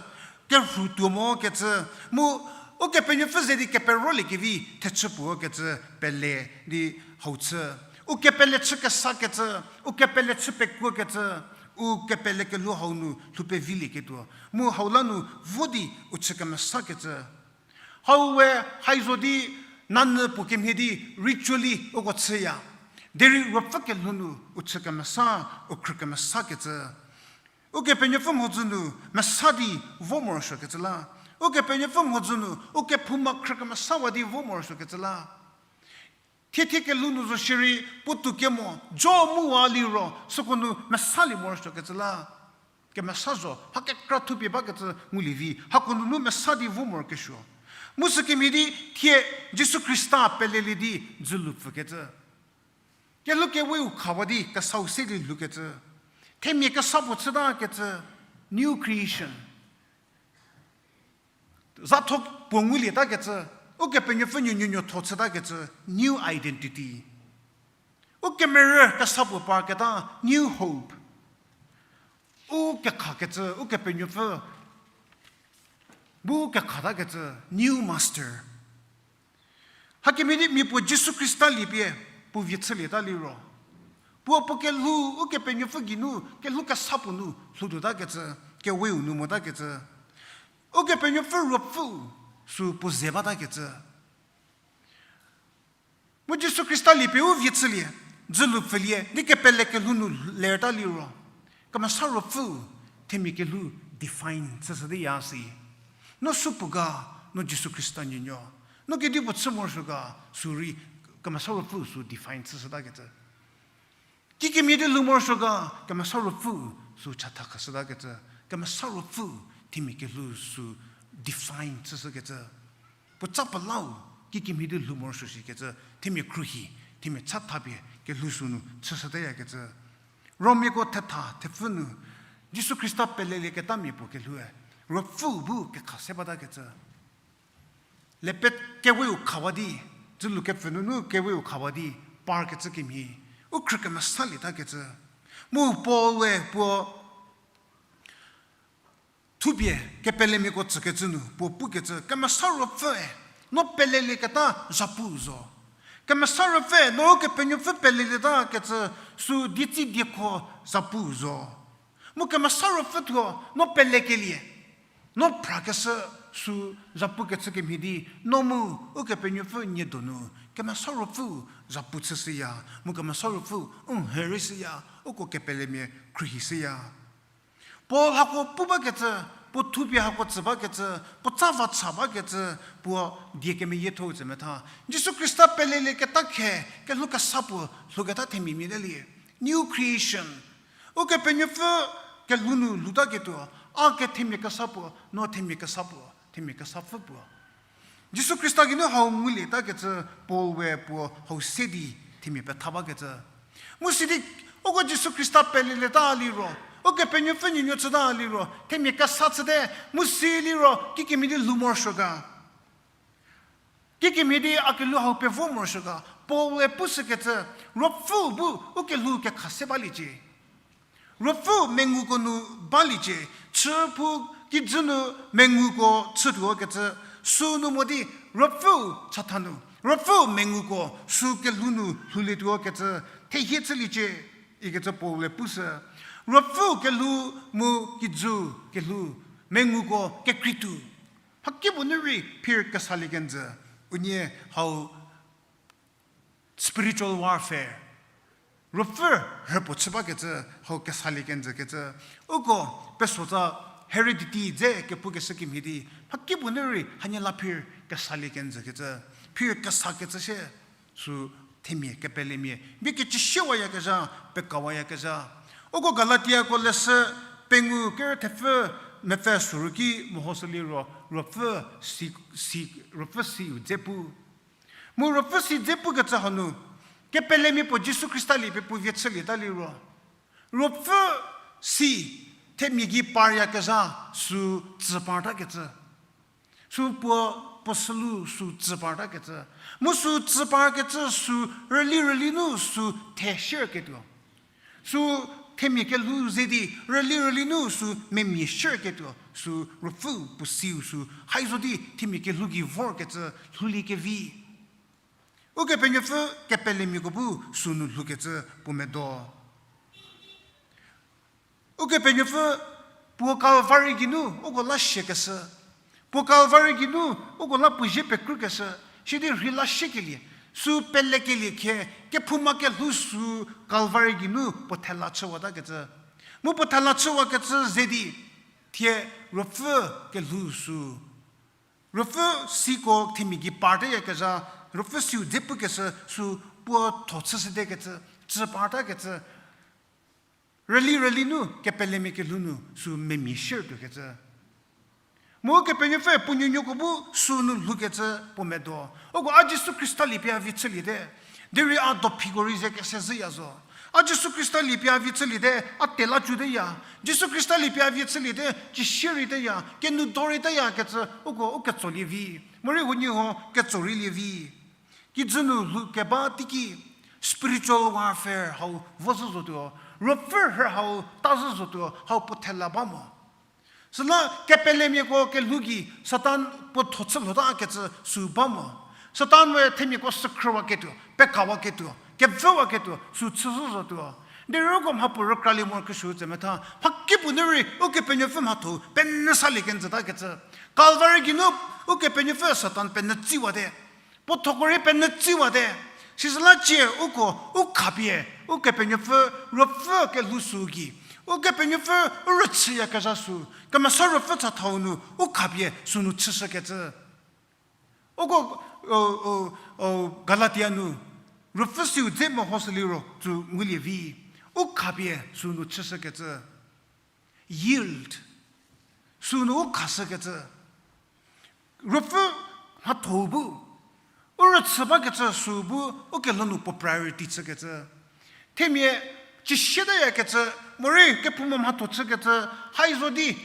kerhu tuo mokecü. Mu Ukepenuopfü ze di keperoliekevi thechü puo kecü pele di hau chü. U kepele chü kesakecü, u kepele chü pekuokecü, u kepele kelhou hau nu lhou pevilieketuo. Mu hau la nu vo di u chü kemesakecü. Hau we haizo di nanyü puo kemhie di ritually uko chüya. Derei ruopfü kelhou nu u chü kemesa, u khrü kemesakecü. Ukepenuopfü mhodzü nu mesa di vo morosuokecü la. Ukepenuopfü mhodzü nu u kephouma khrü kemesawa di vo morosuokecü la. Thie thie kelhou nu zo shierei puotou kemo jo muwa liro süko nu mesalie morosuokecü la. Kemesa zo, mha kekra thupie bakecü ngulie vi, hako nunu mesa di vo morokesuo. Mu sükemhie di thie Jisu Khrista pelelie di dzülu pfükecü. Kelhou keweu khawa di kesau se di lhoukecü. Themia kesa puo chütakecü, new creation. Zatho puo ngulietakecü, Ukepenuopfü nuonuo nuotho chütakecü, new identity. U kemerü kesa puo parketa, new hope. U kekhakecü, Ukepenuopfü bu kekhatakecü, new master. Hakemhie di mia puo Jisu Khrista liepie puo vie chülieta liro, puo puo kelhou Ukepenuopfü geinu kelhou kesa puo nu lhoutuotakecü, keweu nu motakecü, Ukepenuopfü Ruopfüu sü puo ze batakecü. Mu Jisu Khrista liepie u vie chülie, dzülu pfülie di kepele kelhou nu lerta liro, Kemesa Ruopfüu themia kelhou define chüshü di ya si. No supuo ga, no Jisu Khrista nuonuo. No kedipuo chü morosuo ga, sü rei Kemesa Ruopfüu sü define chüshütakecü. Kikemhie di lhou morosuo ga, Kemesa Ruopfüu sü chatha khashütakecü, Kemesa Ruopfüu themia kelhou sü define chüshükecü. Puo tsa pelau, kikemhie di lhou morosuo shikecü, themia khruohi, themia chathapie kelhou sü nu chüshüteyakecü. Romiako thetha thepfü nu, Jisu Khrista pelelieketamia puo kelhoue, Ruopfüu bu kekha se batakecü. Lepet keweu khawa di, dzülu kepfü nunu keweu khawa di, parkecü kemhie, u khrü kemesalieta kecü. Mu Paul-e puo thupie kepelemiako tsükecü nu puo pukecü, Kemesa Ruopfüe, no pelelieketa zhapu zo. Kemesa Ruopfüe, no Ukepenuopfü pelelietakecü sü dietsi diekho zhapu zo. Mu Kemesa Ruopfü thuo no pelekelie, no phrakeshü sü zhapukecü kemhie di, no mu Ukepenuopfü nie donu Kemesa Ruopfü zhapu chüshüya, mu Kemesa Ruopfü n he rei shüya, uko kepelemia khruohi shüya. Paul hako pu bakecü, puo thupie hako tsü bakecü, puo tsa va cha bakecü, puo die kemeyiethou tsü metha. Jisu Khrista pelelieketa khe, kelhou kesa puo lhouketa themia mia te lie. New creation. Ukepenuopfü kelhou nu lhoutaketuo, a kethemia kesa puo, no themia kesa puo, themia kesapfü puo. Jisu Khrista geinu hau ngulietakecü Paul we puo hau se di themia petha bakecü. Mu sidi uko Jisu Khrista pelelieta liro, Ukepenuopfü nuonuo chüta liro, themia kesa chüte, mu si liro kikemhie di lhou morosuo ga. Kikemhie di a kelhou hau pevo morosuo ga, Paul-e pushükecü, Ruopfü bu u kelhou kekha se baliecie. Ruopfü menguko nu baliecie, chü phu kijü nu menguko chütuokecü, sünu mo di Ruopfü chatha nu, Ruopfü menguko sü kelhou nu lhoulietuokecü, thehie chüliecie, ikecü Paul-e pushü. Ruopfü kelhou mu kijü kelhou, menguko kekreituo. Mhakipuo nu rei phir kesalie kenjü, unie hau spiritual warfare. Ruopfü rüpuo chü bakecü, hau kesalie kenjü kecü. Uko pesotsa heredity dze kepukeshü kemhie di, mhakipuo nu rei hanie la phir kesalie kenjü kecü. Phir kesakecü shie, sü themia kepelemia bie kecüshiewayakezha, pekawayakezha. Uko Galatiako leshü pengou kerü thepfü mepfü süru ki mehoshü liro, Ruopfü si, si, Ruopfü siu dze pu. Mu Ruopfü si dze pukecü hanu, kepelemia puo Jisu Khrista liepie puo vie chülieta liro, Ruopfü si themia gei paryakezha sü tsü partakecü. Sü puo, puo sülu sü tsü partakecü. Mu sü tsü parkecü sü rüli rüli nu sü the shierketuo. Sü themia kelhou ze di rüli rüli nu sü memia shierketuo. Sü Ruopfü puo siu sü haizo di themia kelhou gei vorkecü lhoulie kevi. Ukepenuopfü kepelemiako bu sünu lhoukecü puo medo. Ukepenuopfü puo Kalvari geinu uko la siakeshü, puo Kalvari geinu uko la puo zie pekrükeshü, sidi rhei la siekelie, sü pelekelie khe, kephouma kelhou sü Kalvari geinu puo thela chüwatakecü. Mu puo thela chüwakecü ze di, thie Ruopfü kelhou sü Ruopfü siko themia gei parteyakezha, Ruopfü siu dze pukeshü sü puo tho chüshütekecü, tsü partakecü, rüli rüli nu kepelemia kelhou nu sü memia shiertuokecü. Mu Kepenuopfü puo nuonuoko bu sünu lhoukecü puo medo. Uko a Jisu Khrista liepie a vie chüliete. Derei a dophiko rei ze kese zhüya zo. A Jisu Khrista liepie a vie chüliete, a tela chüteya. Jisu Khrista liepie a vie chüliete, cisie riteya, kenou do riteya kecü, uko, u ketsolie vi. Morei huoniehuo ketso rei lie vi. Kijü nu lhou keba teiki, spiritual warfare hau vo zhü zotuo, ruopfü rhü hau ta zhü zotuo, hau puo thela ba mo. Süla kepelemiako kelhou gei Satan puo tho chü lhota kecü sü ba mo. Satan we themiako sükhrüwaketuo, pekawaketuo, kevüwaketuo, sü chü zhü zotuo. Derei uko mhapuo rükralie morokesuo tse metha, mhakipuo nu rei Ukepenuopfü mhatho penyü salie kenjüta kecü. Calvary geinu Ukepenuopfü Satan penyü tsiwate. Puo thoko rei penyü tsiwate. Sisüla cie uko u khapie, Ukepenuopfü ruopfü kelhou sü gei, Ukepenuopfü u rüchüyakezha sü, Kemesa Ruopfü chathau nu u khapie sünu chüshükecü. Uko, o, o, o, Galatia nu, ruopfü siu dze mehoshü liro tsü ngulie vi, u khapie sünu chüshükecü. Yield. Sünu u khashükecü. Ruopfü mhatho bu, u rüchü bakecü sü bu, u kelhou nu puo priority chükecü. Themia, cisietayakecü, morei kephouma mhatho chükecü, hai zo di,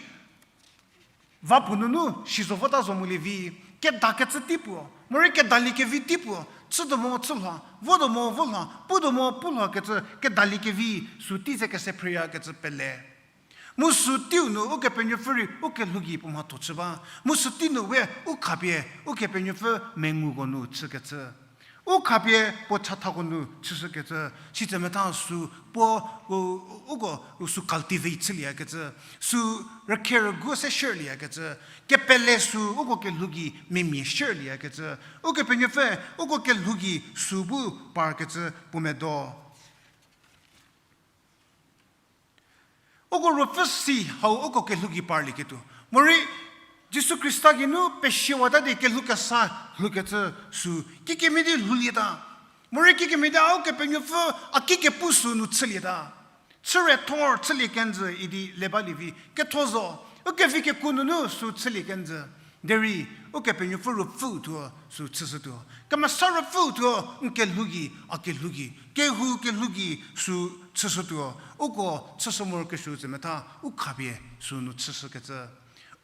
va puo nunu si zo vota zo molie vi, kedakecü tei puo, morei kedaliekevi tei puo, chütuo mo chü lho, votuo mo vo lho, putuo mo pu lho kecü kedaliekevi, sü tei ze kese phrüyakecü pele. Mu sü teiu nu Ukepenuopfü rei u kelhou gei puo mhatho chü ba. Mu sü tei nu we u khapie Ukepenuopfü menguko nu chükecü. U khapie puo chathako nu chüshükecü. Sitse metha sü puo, u, uko, u sü cultivate chülieyakecü. Sü rükhe rügu se share lieyakecü. Kepele sü uko kelhou gei memia share lieyakecü. Ukepenuopfü uko kelhou gei sü bu parkecü puo medo. Uko ruopfü si hau uko kelhou gei parlieketuo. Morei Jisu Khrista geinu pesiewata di kelhou kesa lhoukecü sü kikemhie di lhoulieta. Morei kikemhie di a Ukepenuopfü a kikepu sü nu chülieta. Chüre thor chülie kenjü idi le balie vi ketho zo. Ukevi kekuo nunu sü chülie kenjü. Derei Ukepenuopfü ruopfüu thuo sü chüshütuo. Kemesa ruopfüu thuo n kelhou gei, a kelhou gei, kehou kelhou gei sü chüshütuo. Uko chüshü morokesuo tse metha u khapie sünu chüshükecü.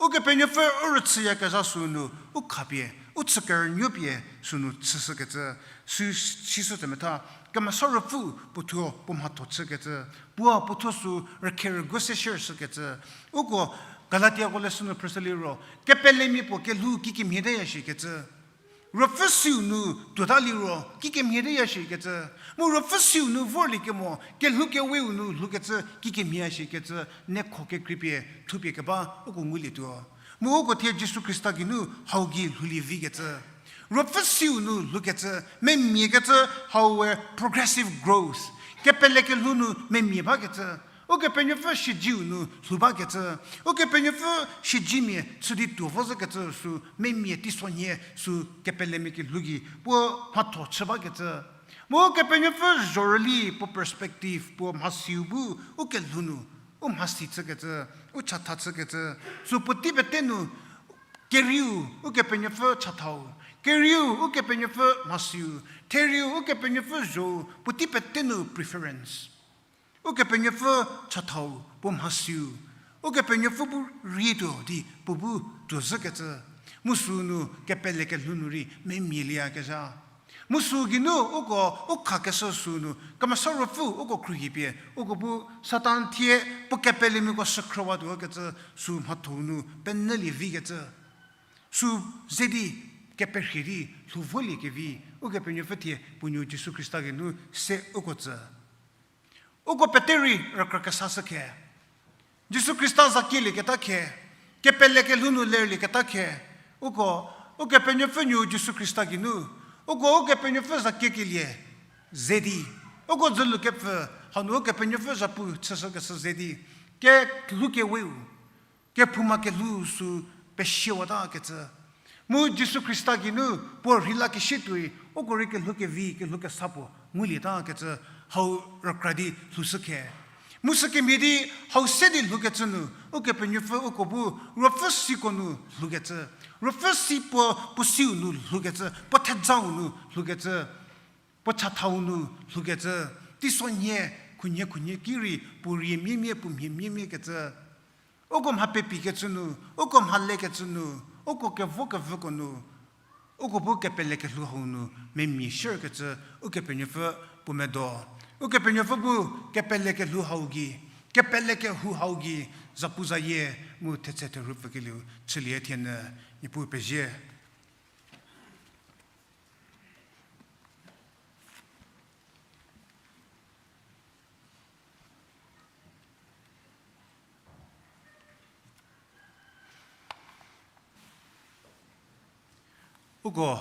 Ukepenuopfü u rüchüyakezha sü nu u khapie, u chükerünuopie sünu chüshükecü. Sü, sisü tse metha, Kemesa ruopfüu puo thuo puo mhatho chükecü. Puo puo thuo sü rükhe rügu se share shükecü. Uko Galatiako leshü nu phrüshü liro, kepelemia puo kelhou kikemhie teya shikecü. Ruopfü siu nu tuota liro kikemhie teya shikecü. Mu ruopfü siu nu vorliekemo kelhou keweu nu lhoukecü kikemhie shikecü, nekho kekreipie thupie keba uko ngulietuo. Mu uko thie Jisu Khrista geinu hau gei lhoulie vikecü. Ruopfü siu nu lhoukecü, memiakecü, hau we progressive growth. Kepele kelhou nu memia bakecü. Ukepenuopfü sidziu nu lhou bakecü. Ukepenuopfü sidzimia chü di tuo vo zhükecü sü memia teisonhie sü kepelemia kelhou gei puo mhatho chü bakecü. Mu Ukepenuopfü zhorüli puo perspective puo mhasiu bu u kelhou nu, u mhasi chükecü, u chatha chükecü, sü puotei pete nu kerieu Ukepenuopfü chathau, kerieu Ukepenuopfü mhasiu, therieu Ukepenuopfü zho, puotei pete nu preference. Ukepenuopfü chathau puo mhasiu, Ukepenuopfü bu rietuo di puo bu tuo zhükecü, mu sü nu kepele kelhou nu rei memia lieyakezha. Mu sü geinu uko u khakeshü sü nu Kemesa Ruopfüu uko khruohipie uko bu Satan thie puo kepelemiako shükhrüwatuo kecü sü mhatho nu penyülie vikecü. Sü ze di keperhie di lhou volie kevi, Ukepenuopfü thie puo nuo Jisu Khrista geinu se uko tsü. Uko pete rei rükra kesashü khe. Jisu Khrista za kielieketa khe, kepele kelhou nu lerlieketa khe, uko, Ukepenuopfü nuo Jisu Khrista geinu, uko Ukepenuopfü za kiekelie ze di, uko dzülu kepfü, hanu Ukepenuopfü zhapu chüshükeshü ze di, kelhou keweu, kephouma kelhou sü pesiewata kecü. Mu Jisu Khrista geinu puo rheilakeshituoi, uko rei kelhou kevi, kelhou kesa puo ngulieta kecü hau rükra di lhoushü khe. Mu sükemhie di hau se di lhoukecü nu, Ukepenuopfü uko bu ruopfü siko nu lhoukecü. Ruopfü si puo, puo siu nu lhoukecü, puo thejau nu lhoukecü. Puo chathau nu lhoukecü, teisonhie, khunhie khunhie ki rei puo rie miemie, puo mhie miemie kecü. Uko mha pepi kecü nu, uko mha le kecü nu, uko kevo kevüko nu, uko bu kepele kelhou hau nu memia shierkecü Ukepenuopfü puo medo. Ukepenuopfü bu kepele kelhou hau gei, kepele kehou hau gei, zapuzayie mu thetse therhu pfükelieu chülie thienyü Niepuu pezie. Uko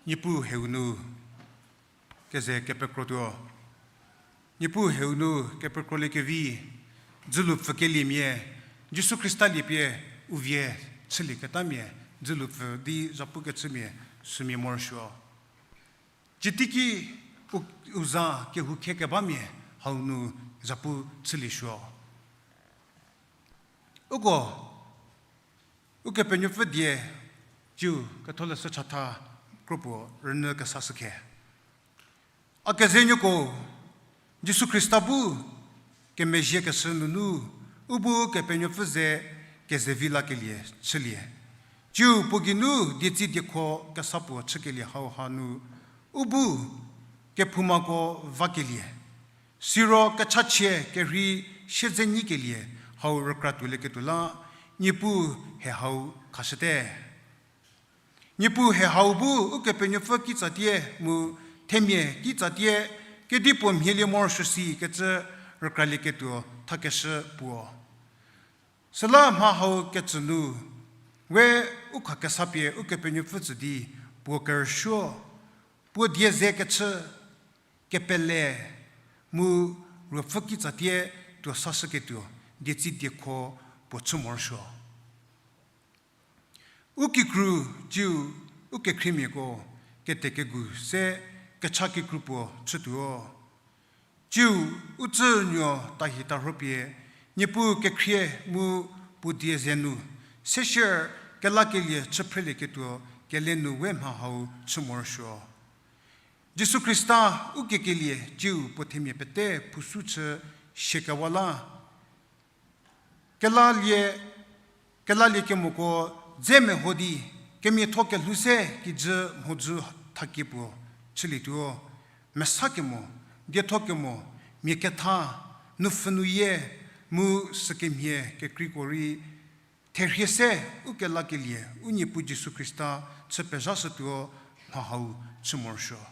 Niepuu heu nu keze kepekrotuo. Niepuu heu nu kepekrolie kevi, dzülu pfükeliemia, Jisu Khrista liepie u vie chülieketamia, dzülu pfü di zhapu kechümia, sümia morosuo. Citiki u, u za kehou khie kebamia hau nu zhapu chüliesuo. Uko, Ukepenuopfü die, ciu Ketholeshü chatha kropuo rünyü kesashü khe. A kezenuoko, Jisu Khrista bu kemezhiekeshü nunu, u bu Kepenuopfü ze kezevi lakelie chülie. Ciu puo geinu dietsi diekho kesa puo chükelie hauha nu, u bu kephoumako vakelie. Siro kechachie kerhei siedze nyikelie hau rükra tuolieketuo la, Niepuu he hau khashüte. Niepuu he hau bu Ukepenuopfü kitsatie mu themia kitsatie kedipuo mhielie morosuo si kecü rükralieketuo thakeshü puo. Süla mha hau kecü nu, we u khakesapie Ukepenuopfü tsü di puo kerüsuo, puo die ze kechü, kepele, mu Ruopfü kitsatie tuo sashüketuo, dietsi diekho puo chü morosuo. U kikru ciu u kekhriemiako kete kegu se kecha kikru puo chütuo. Ciu u tsünuo tahi tarhopie, Niepuu kekhrie mu puo die ze nu, seshie kelakelie chü phrelieketuo kele nu we mha hau chü morosuo. Jisu Khrista u kekelie ciu puo themia pete phusu chü shiekewa la, kelalie, kelalie kemoko dze meho di, kemiatho kelhou se kijü mhodzü thakie puo chülietuo, mesa kemo, dietho kemo, mia ketha, nupfhü nuyie, mu sükemhie kekreiko rei, therhie se u kelakelie u Niepuu Jisu Khrista chü pezhashütuo mha hau chü morosuo.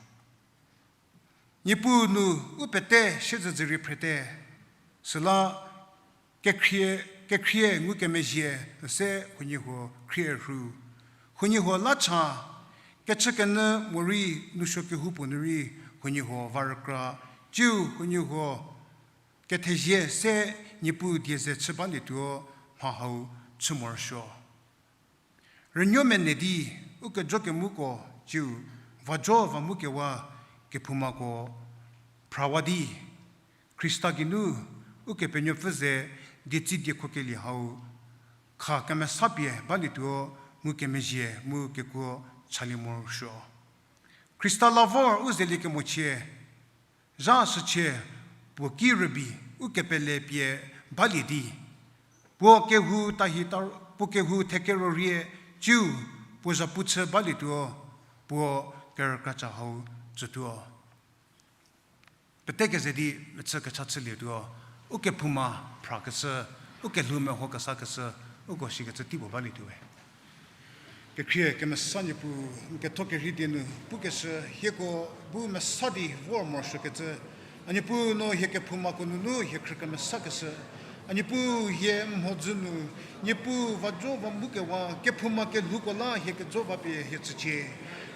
Niepuu nu u pete siezedzürie phrete, süla kekhrie, kekhrie ngukemezhie se huoniehuo khrie rhu. Huoniehuo la cha, kechükenyü morei nousuo kehoupuo nu rei huoniehuo va rükra, ciu huoniehuo kethezie se Niepuu die ze chü balietuo mha hau chü morosuo. Rünuo mene di u kejo kemuko ciu vajo va mu kewa kephoumako phrawa di, Khrista geinu Ukepenuopfü ze dietsi diekhokelie hau kha kemesapie balietuo ngukemezhie mu kekuo chalie morosuo. Khrista la vor u zelie kemochie, zha shüchie puo ki rübei u kepele pie balie di, puo kehou tahi ta, puo kehou thekero rie ciu puo zhapu chü balietuo, puo kerükra cha hau tsütuo. Pete keze di mechü kecha chülietuo, ukephouma phrakeshü, ukelhou meho kesakeshü, uko shikecü tei puo balietuo we. Kekhrie kemesa Niepuu, n ketho kerhei die nu pukeshü, hieko bu mesa di vor morosuokecü, a Niepuu no hie kephoumako nunu hie khrü kemesakeshü, a Niepuu hie mhodzü nu, Niepuu vajo va mu kewa kephouma kelhouko la hie kejo va pie hie tsücie.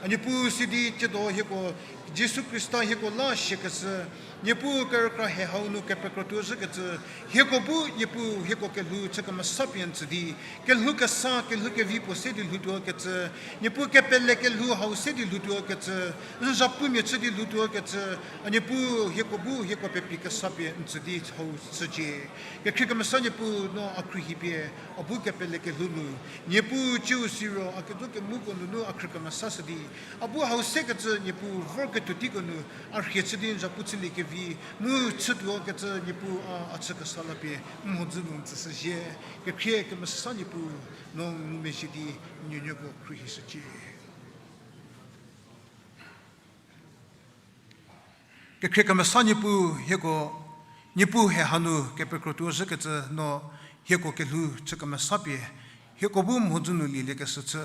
A Niepuu sidi tsiedo hieko Jisu Khrista hieko la siakeshü, Niepuu kerükra he hau nu kepekrotuo zhükecü, hieko bu Niepuu hieko kelhou chü kemesapie n tsü di, kelhou kesa, kelhou kevi puo se di lhoutuo kecü, Niepuu kepele kelhou hau se di lhoutuo kecü, n zhapumia chü di lhoutuo kecü, a Niepuu hieko bu hieko pepi kesapie n tsü di hau chücie. Khrü kemesa Niepuu, no a khruohi pie, a bu kepele kelhou nu, Niepuu ciu siro a kezo kemuko nunu a khrü kemesashü di, a bu hau sekecü Niepuu vorketuo teiko nu, a rhie chü di n zapu chüliekevi, mu chütuo kecü Niepuu a, a chü kesa la pie, n mhodzü nu n tsüshüzhie, kekhrie kemesa Niepuu, no ngumezhie di, n nuonuoko khruohishücie. Kekhrie kemesa Niepuu hieko, Niepuu he hanu kepekrotuo zhükecü no hieko kelhou chü kemesa pie, hieko bu mhodzü nu lieliekeshü chü.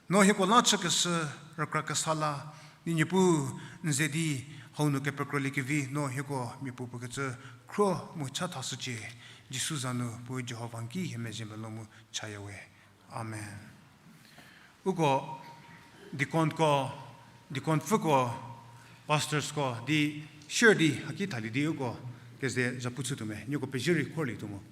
No hieko la chükeshü rükra kesa la, di Niepuu n ze di hau nu kepekroliekevi no hieko miapuo puo kecü khro mu cha thashücie. Jisu za nu puo Jihova n ki hie mezhie melou mu chaya we. Amen. Uko deaconko, deaconpfüko, pastorsko di share di haki thalie di uko keze zapu chütuo me, nieko pezie rei khorlietuo mo.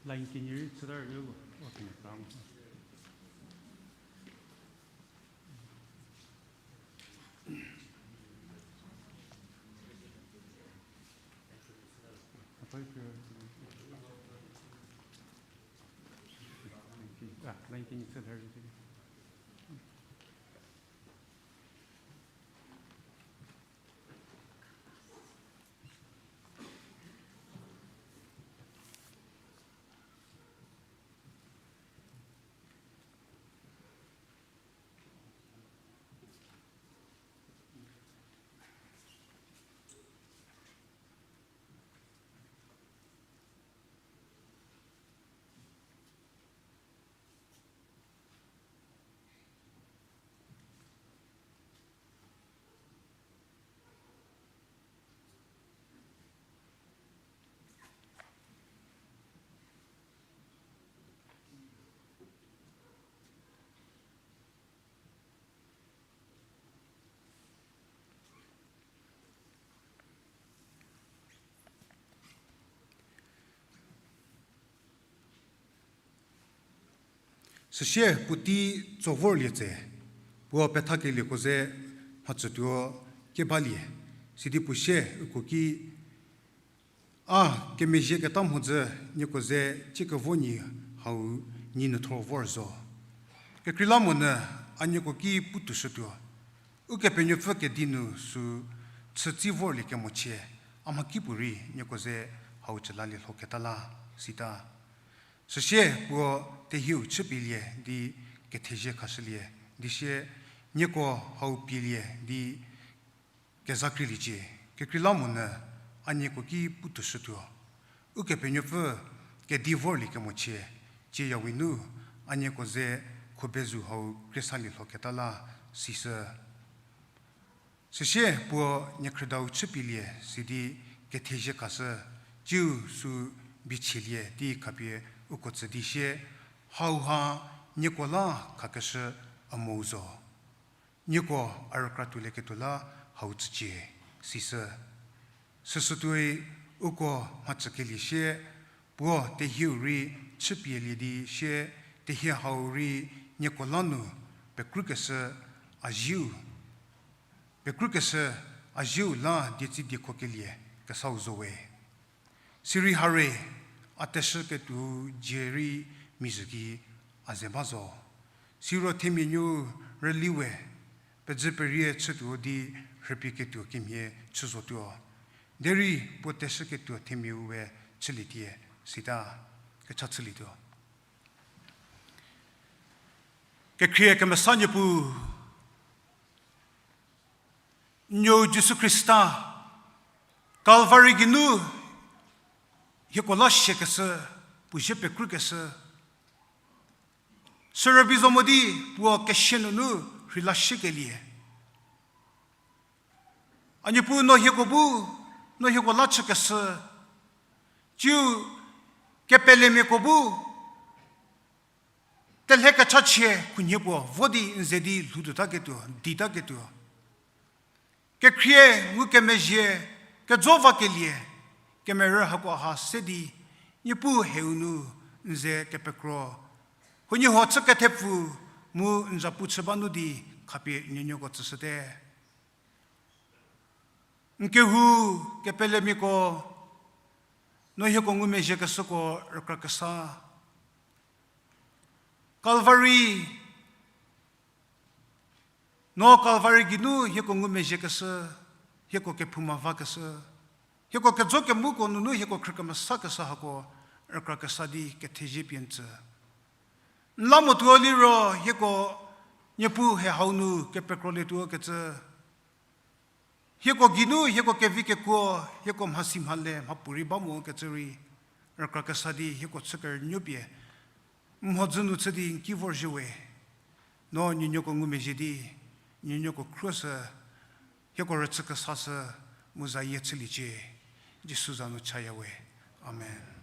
Line kenie rei chüta rei o, o kenie ta mo. Ah, line kenie chüta rei. Süsie puotei tso vorlie tse, puo pethakelieko ze mhacütuo kebalie, sidi puo sie uko ki, a kemezhie keta mhodzü nieko ze tsiekevo nyi hau nyi nuotho vor zo. Kekreilamonyü a nieko ki putuoshütuo. Ukepenuopfü kedi nu sü chütsi vorlie kemochie, a mhakipuorei nieko ze hau cülalie lhoketa la, sita. Süsie puo tehieu chüpielie di kethezie khashülie, di sie nieko hau pielie di kezakrieliecie, kekreilamonyü a nieko ki putuoshütuo. Ukepenuopfü kedi vorlie kemochie, tsieyawi nu a nieko ze khubezu hau khriesalie lhoketa la, sisü. Süsie puo niekhrüdau chüpielie sidi kethezie khashü, tsiu sü bichielie di khapie uko tsü di sie, hauha nieko la khakeshü a mou zo. Nieko a rükra tuolieketuo la hau tsücie, sisü. Süsütuoi uko mhacükelie sie, puo tehieu rei chüpielie di sie, tehie hau rei nieko la nu pekrükeshü a zieu, pekrükeshü a zieu la dietsi diekhokelie kesau zo we. Sirei hare, a teshüketuou dzie rei mizhü ki a ze ba zo. Siro themia nuou rüli we, pedzü perie chütuo di rhüpieketuo kemhie chü zotuo. Derei puo teshüketuo themiau we chülietie, sita kecha chülietuo. Kekhrie kemesa Niepuu, Nuou Jisu Khrista, Calvary geinu hieko la siakeshü, puo zie pekrükeshü, sü rübei zo mo di puo kesia nunu rheila siekelie. A Niepuu, no hieko bu no hieko la chükeshü, tsiu kepelemiako bu telhe kechachie khunhie puo vo di n ze di lhoutuotaketuo, ditaketuo. Kekhrie ngukemezhie, kejo vakelie, kemerü hako ha se di, Niepuu heu nu n ze kepekro, huoniehuo chü kethepfu mu n zapu chü ba nu di khapie nuonuoko tsüshüte. N kehou kepelemiako, no hieko ngumezhiekeshüko rükra kesa. Calvary, no Calvary geinu hieko ngumezhiekeshü, hieko kephouma vakeshü, hieko kejo kemuko nunu hieko khrükemesakeshü hako rükra kesa di kethezie pie n tsü. N la motuo liro hieko Niepuu he hau nu kepekrolietuo kecü. Hieko geinu hieko kevi kekuo, hieko mhasi mhale mhapuorei ba mo kecü rei rükra kesa di hieko chü kerünuo pie n mhodzü nu chü di n ki vorzhie we. No nuonuoko ngumezhie di, nuonuoko khruoshü, hieko rüchü kesashü, mu zayie chüliecie. Jisu za nu chaya we. Amen.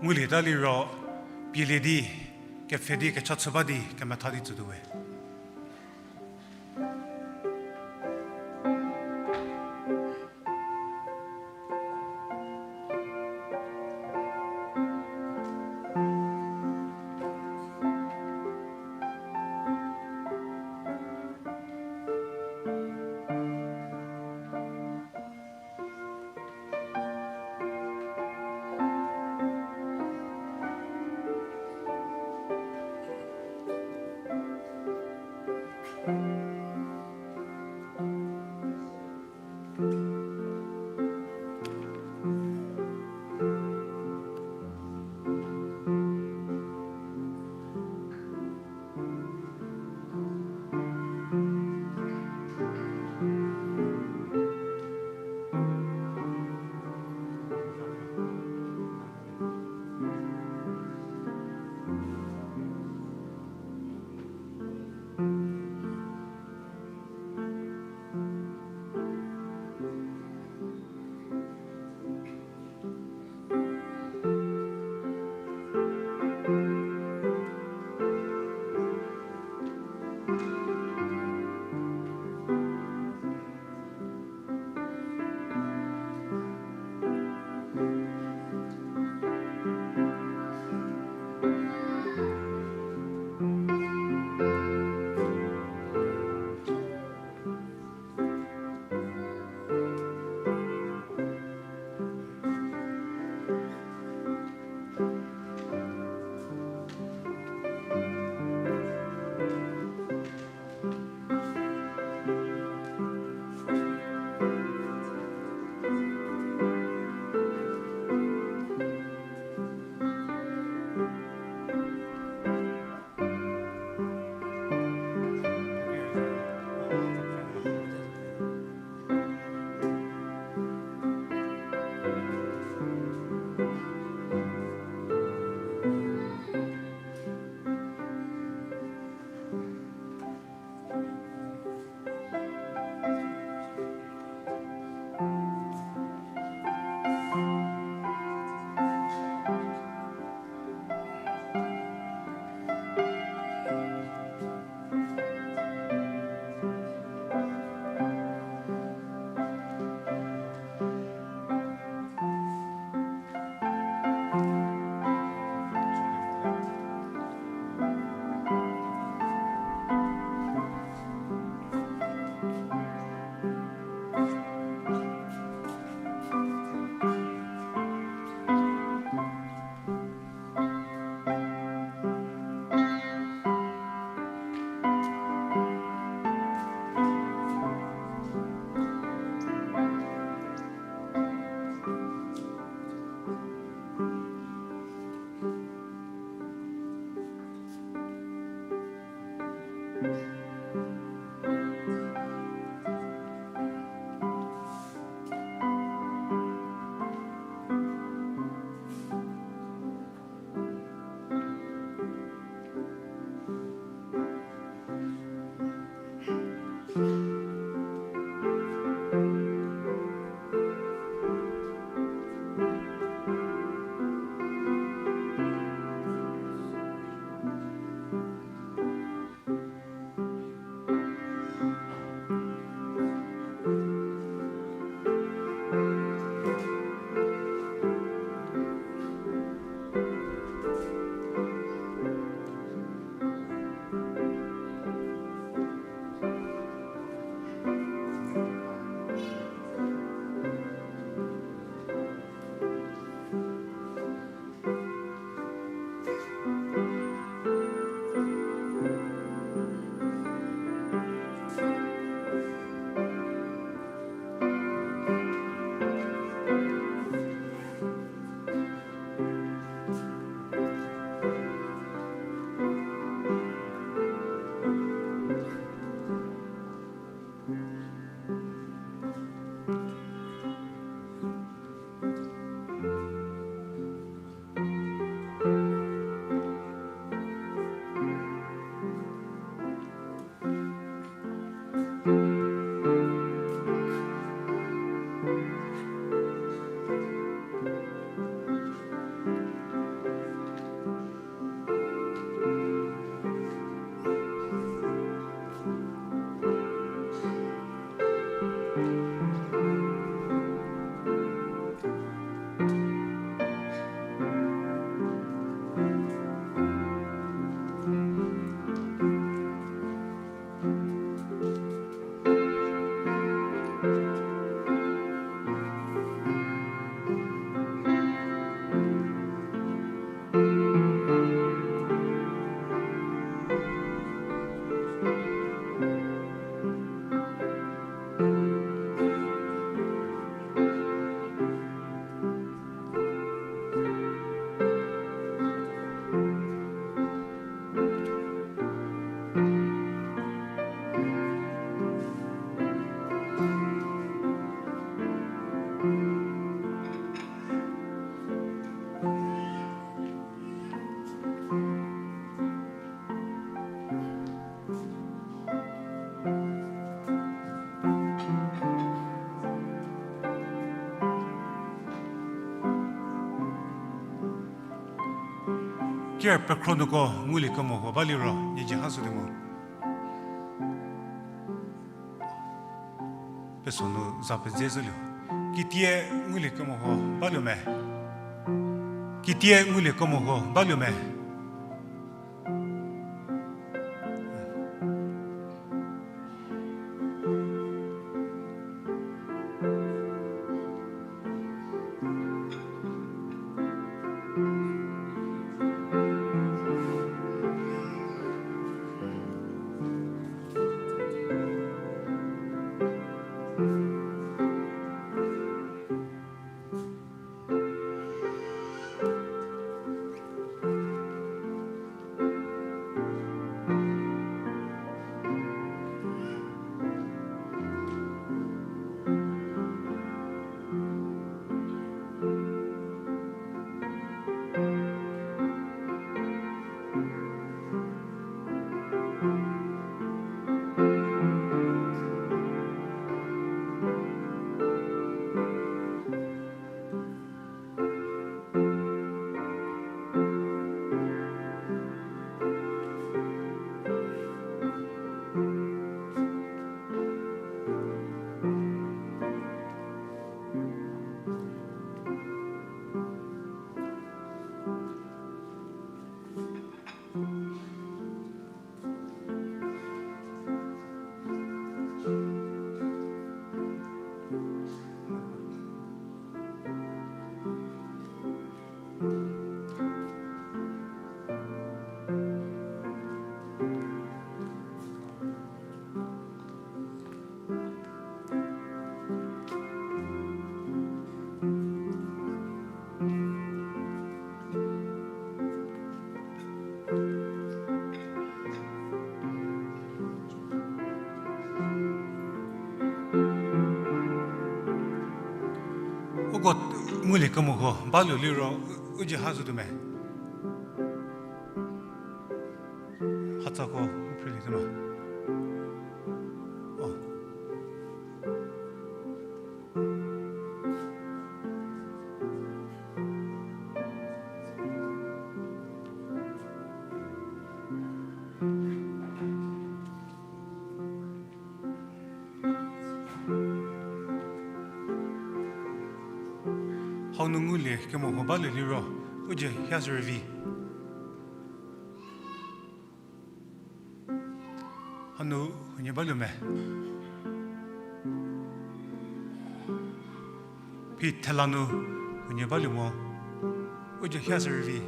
Ngulieta liro, pielie di, kepfhe di, kecha chü ba di, kemetha di tsütuo we. Ker pekhro nuko ngulie kemo huo baliro, nie zie ha sütuo mo. Peso nu za pedze zhülie. Kitie ngulie kemo huo baluo me. Kitie ngulie kemo huo baluo me. Uko ngulie kemo huo baluo liro, u zie ha sütuo me. Hatsako u phrelie tuo ma. O. Hau nu ngulie kemo huo baluo liro, u zie ha sü rüvi. Hanu huonie baluo me. Phi thela nu huonie baluo mo. U zie ha sü rüvi.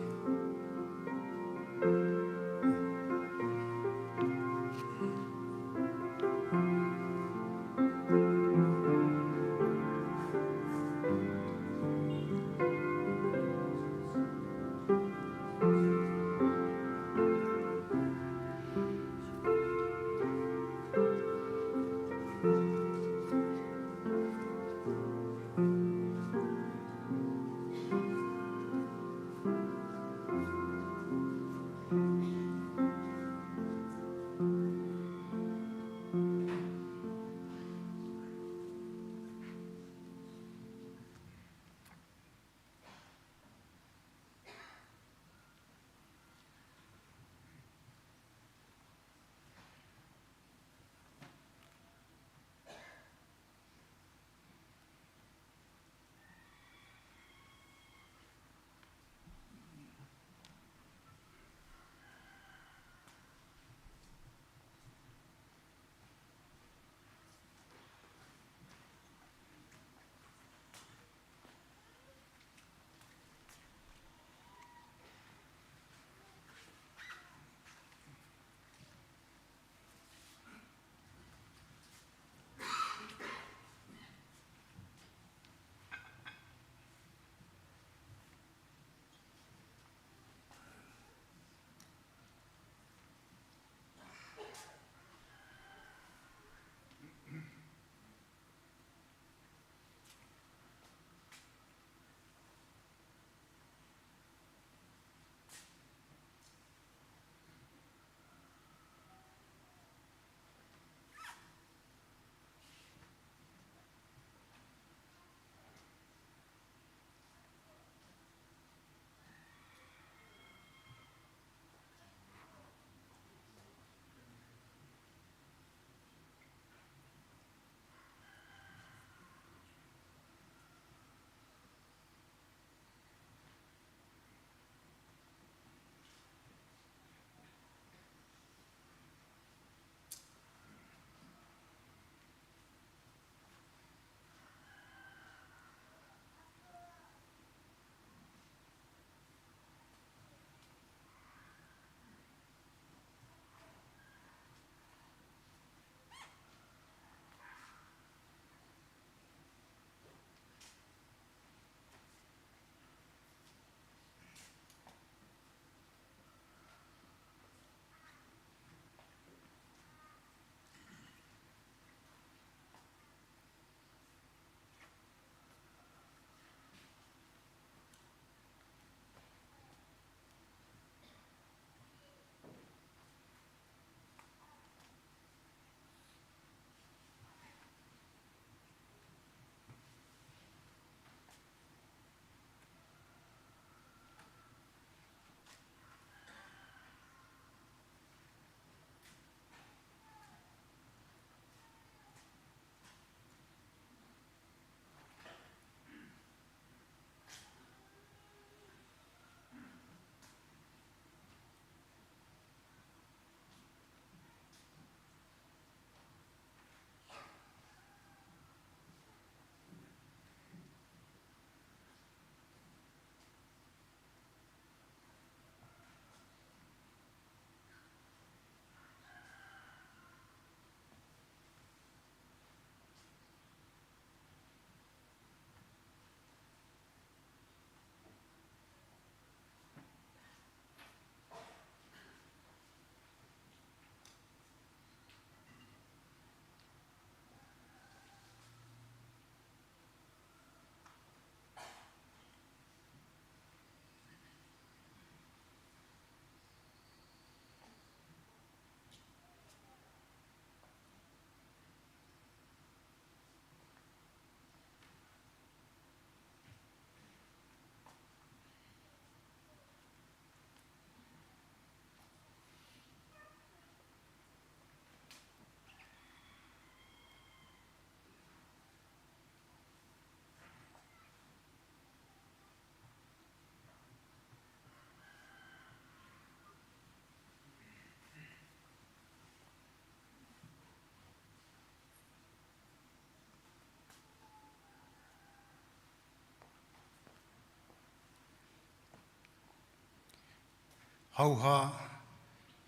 Hauha,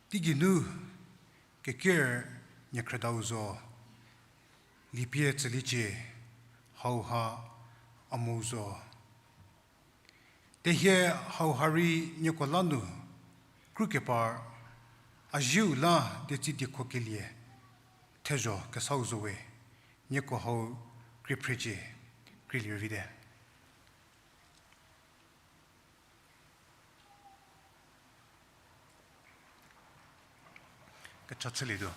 teigeinu keker niekhrüdau zo, lipie tsüliecie, hauha a mu zo. Tehie hauha rei nieko la nu krukepar, a zieu la dietsü diekhokelie thezho kesau zo we, nieko hau krie phrecie, krielie vite. Kecha chülietuo.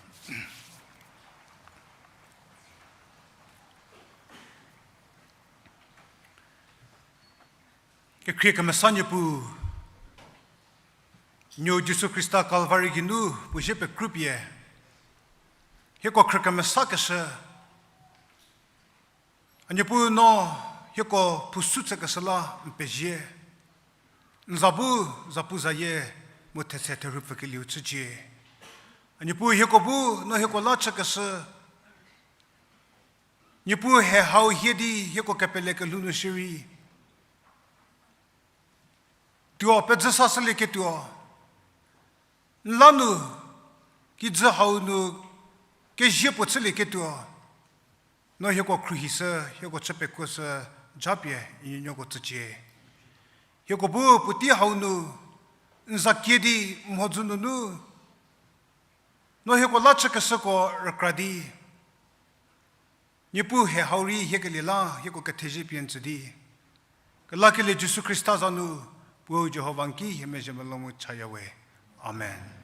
Kekhrie kemesa Niepuu, nuo Jisu Khrista Kalvari geinu puo zie pekrupie, hieko khrü kemesakeshü, a Niepuu no hieko phusu chükeshü la n pezie. N za bu zapuzayie mu thetse therhu pfükelieu chücie. A Niepuu hieko bu no hieko la chükeshü, Niepuu he hau hie di hieko kepele kelhou nu shierei tuo pedzü sashülieketuo, n la nu kijü hau nu kezie puo chülieketuo, no hieko khruohishü, hieko chü pekuoshü, japie n nuoko tsücie. Hieko bu puotei hau nu n za kie di mhodzü nunu no hieko la chükeshüko rükra di, Niepuu he hau rei hiekelie la hieko kethezie pie n tsü di, kelakelie Jisu Khrista za nu, Puo Jihova n ki hie mezhie melou mu chaya we. Amen.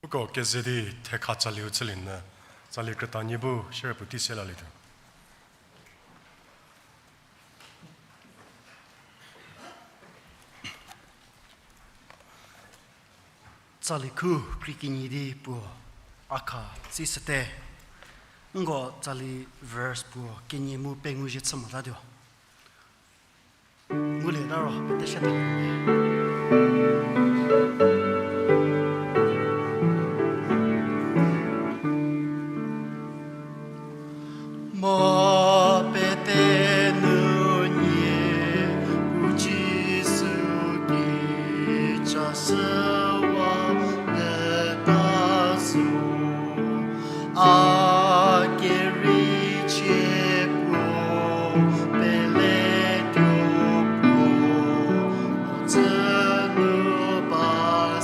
Uko keze di thekha tsaliu chülie nyü, tsali krütanie bu shierei puotei se lalietuo. Tsali khu kreikinyi di puo a kha tsüshüte. Nko tsali verse puo kenie mu pengou zhie chü motatuo. Ngulieta ro, pete sheta. Mo pete nu nie u Jisu ki chashüwa peta zo, a kerichie puo peletuo puo, o tsü nu ba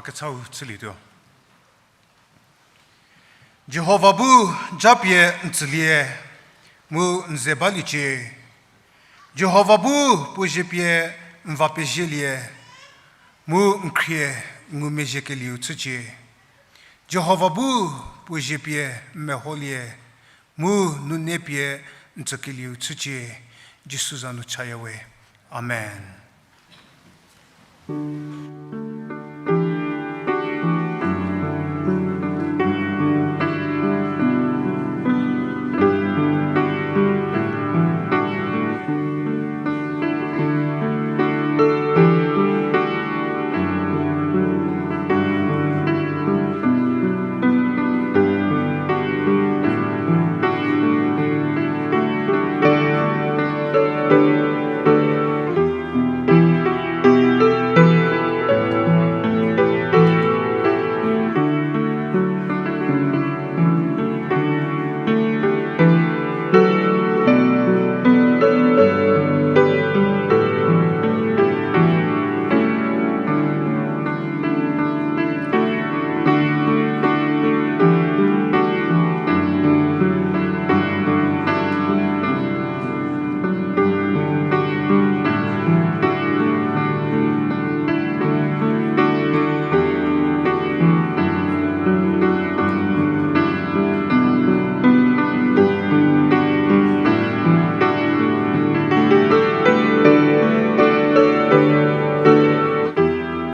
kechau chülietuo. Jihova bu japie n tsülie, mu n ze baliecie. Jihova bu puo zie pie n va pezielie, mu n khrie ngumezhiekelieu chücie. Jihova bu puo zie pie n meholie, mu nune pie n tsükelieu chücie. Jisu za nu chayawe. Amen.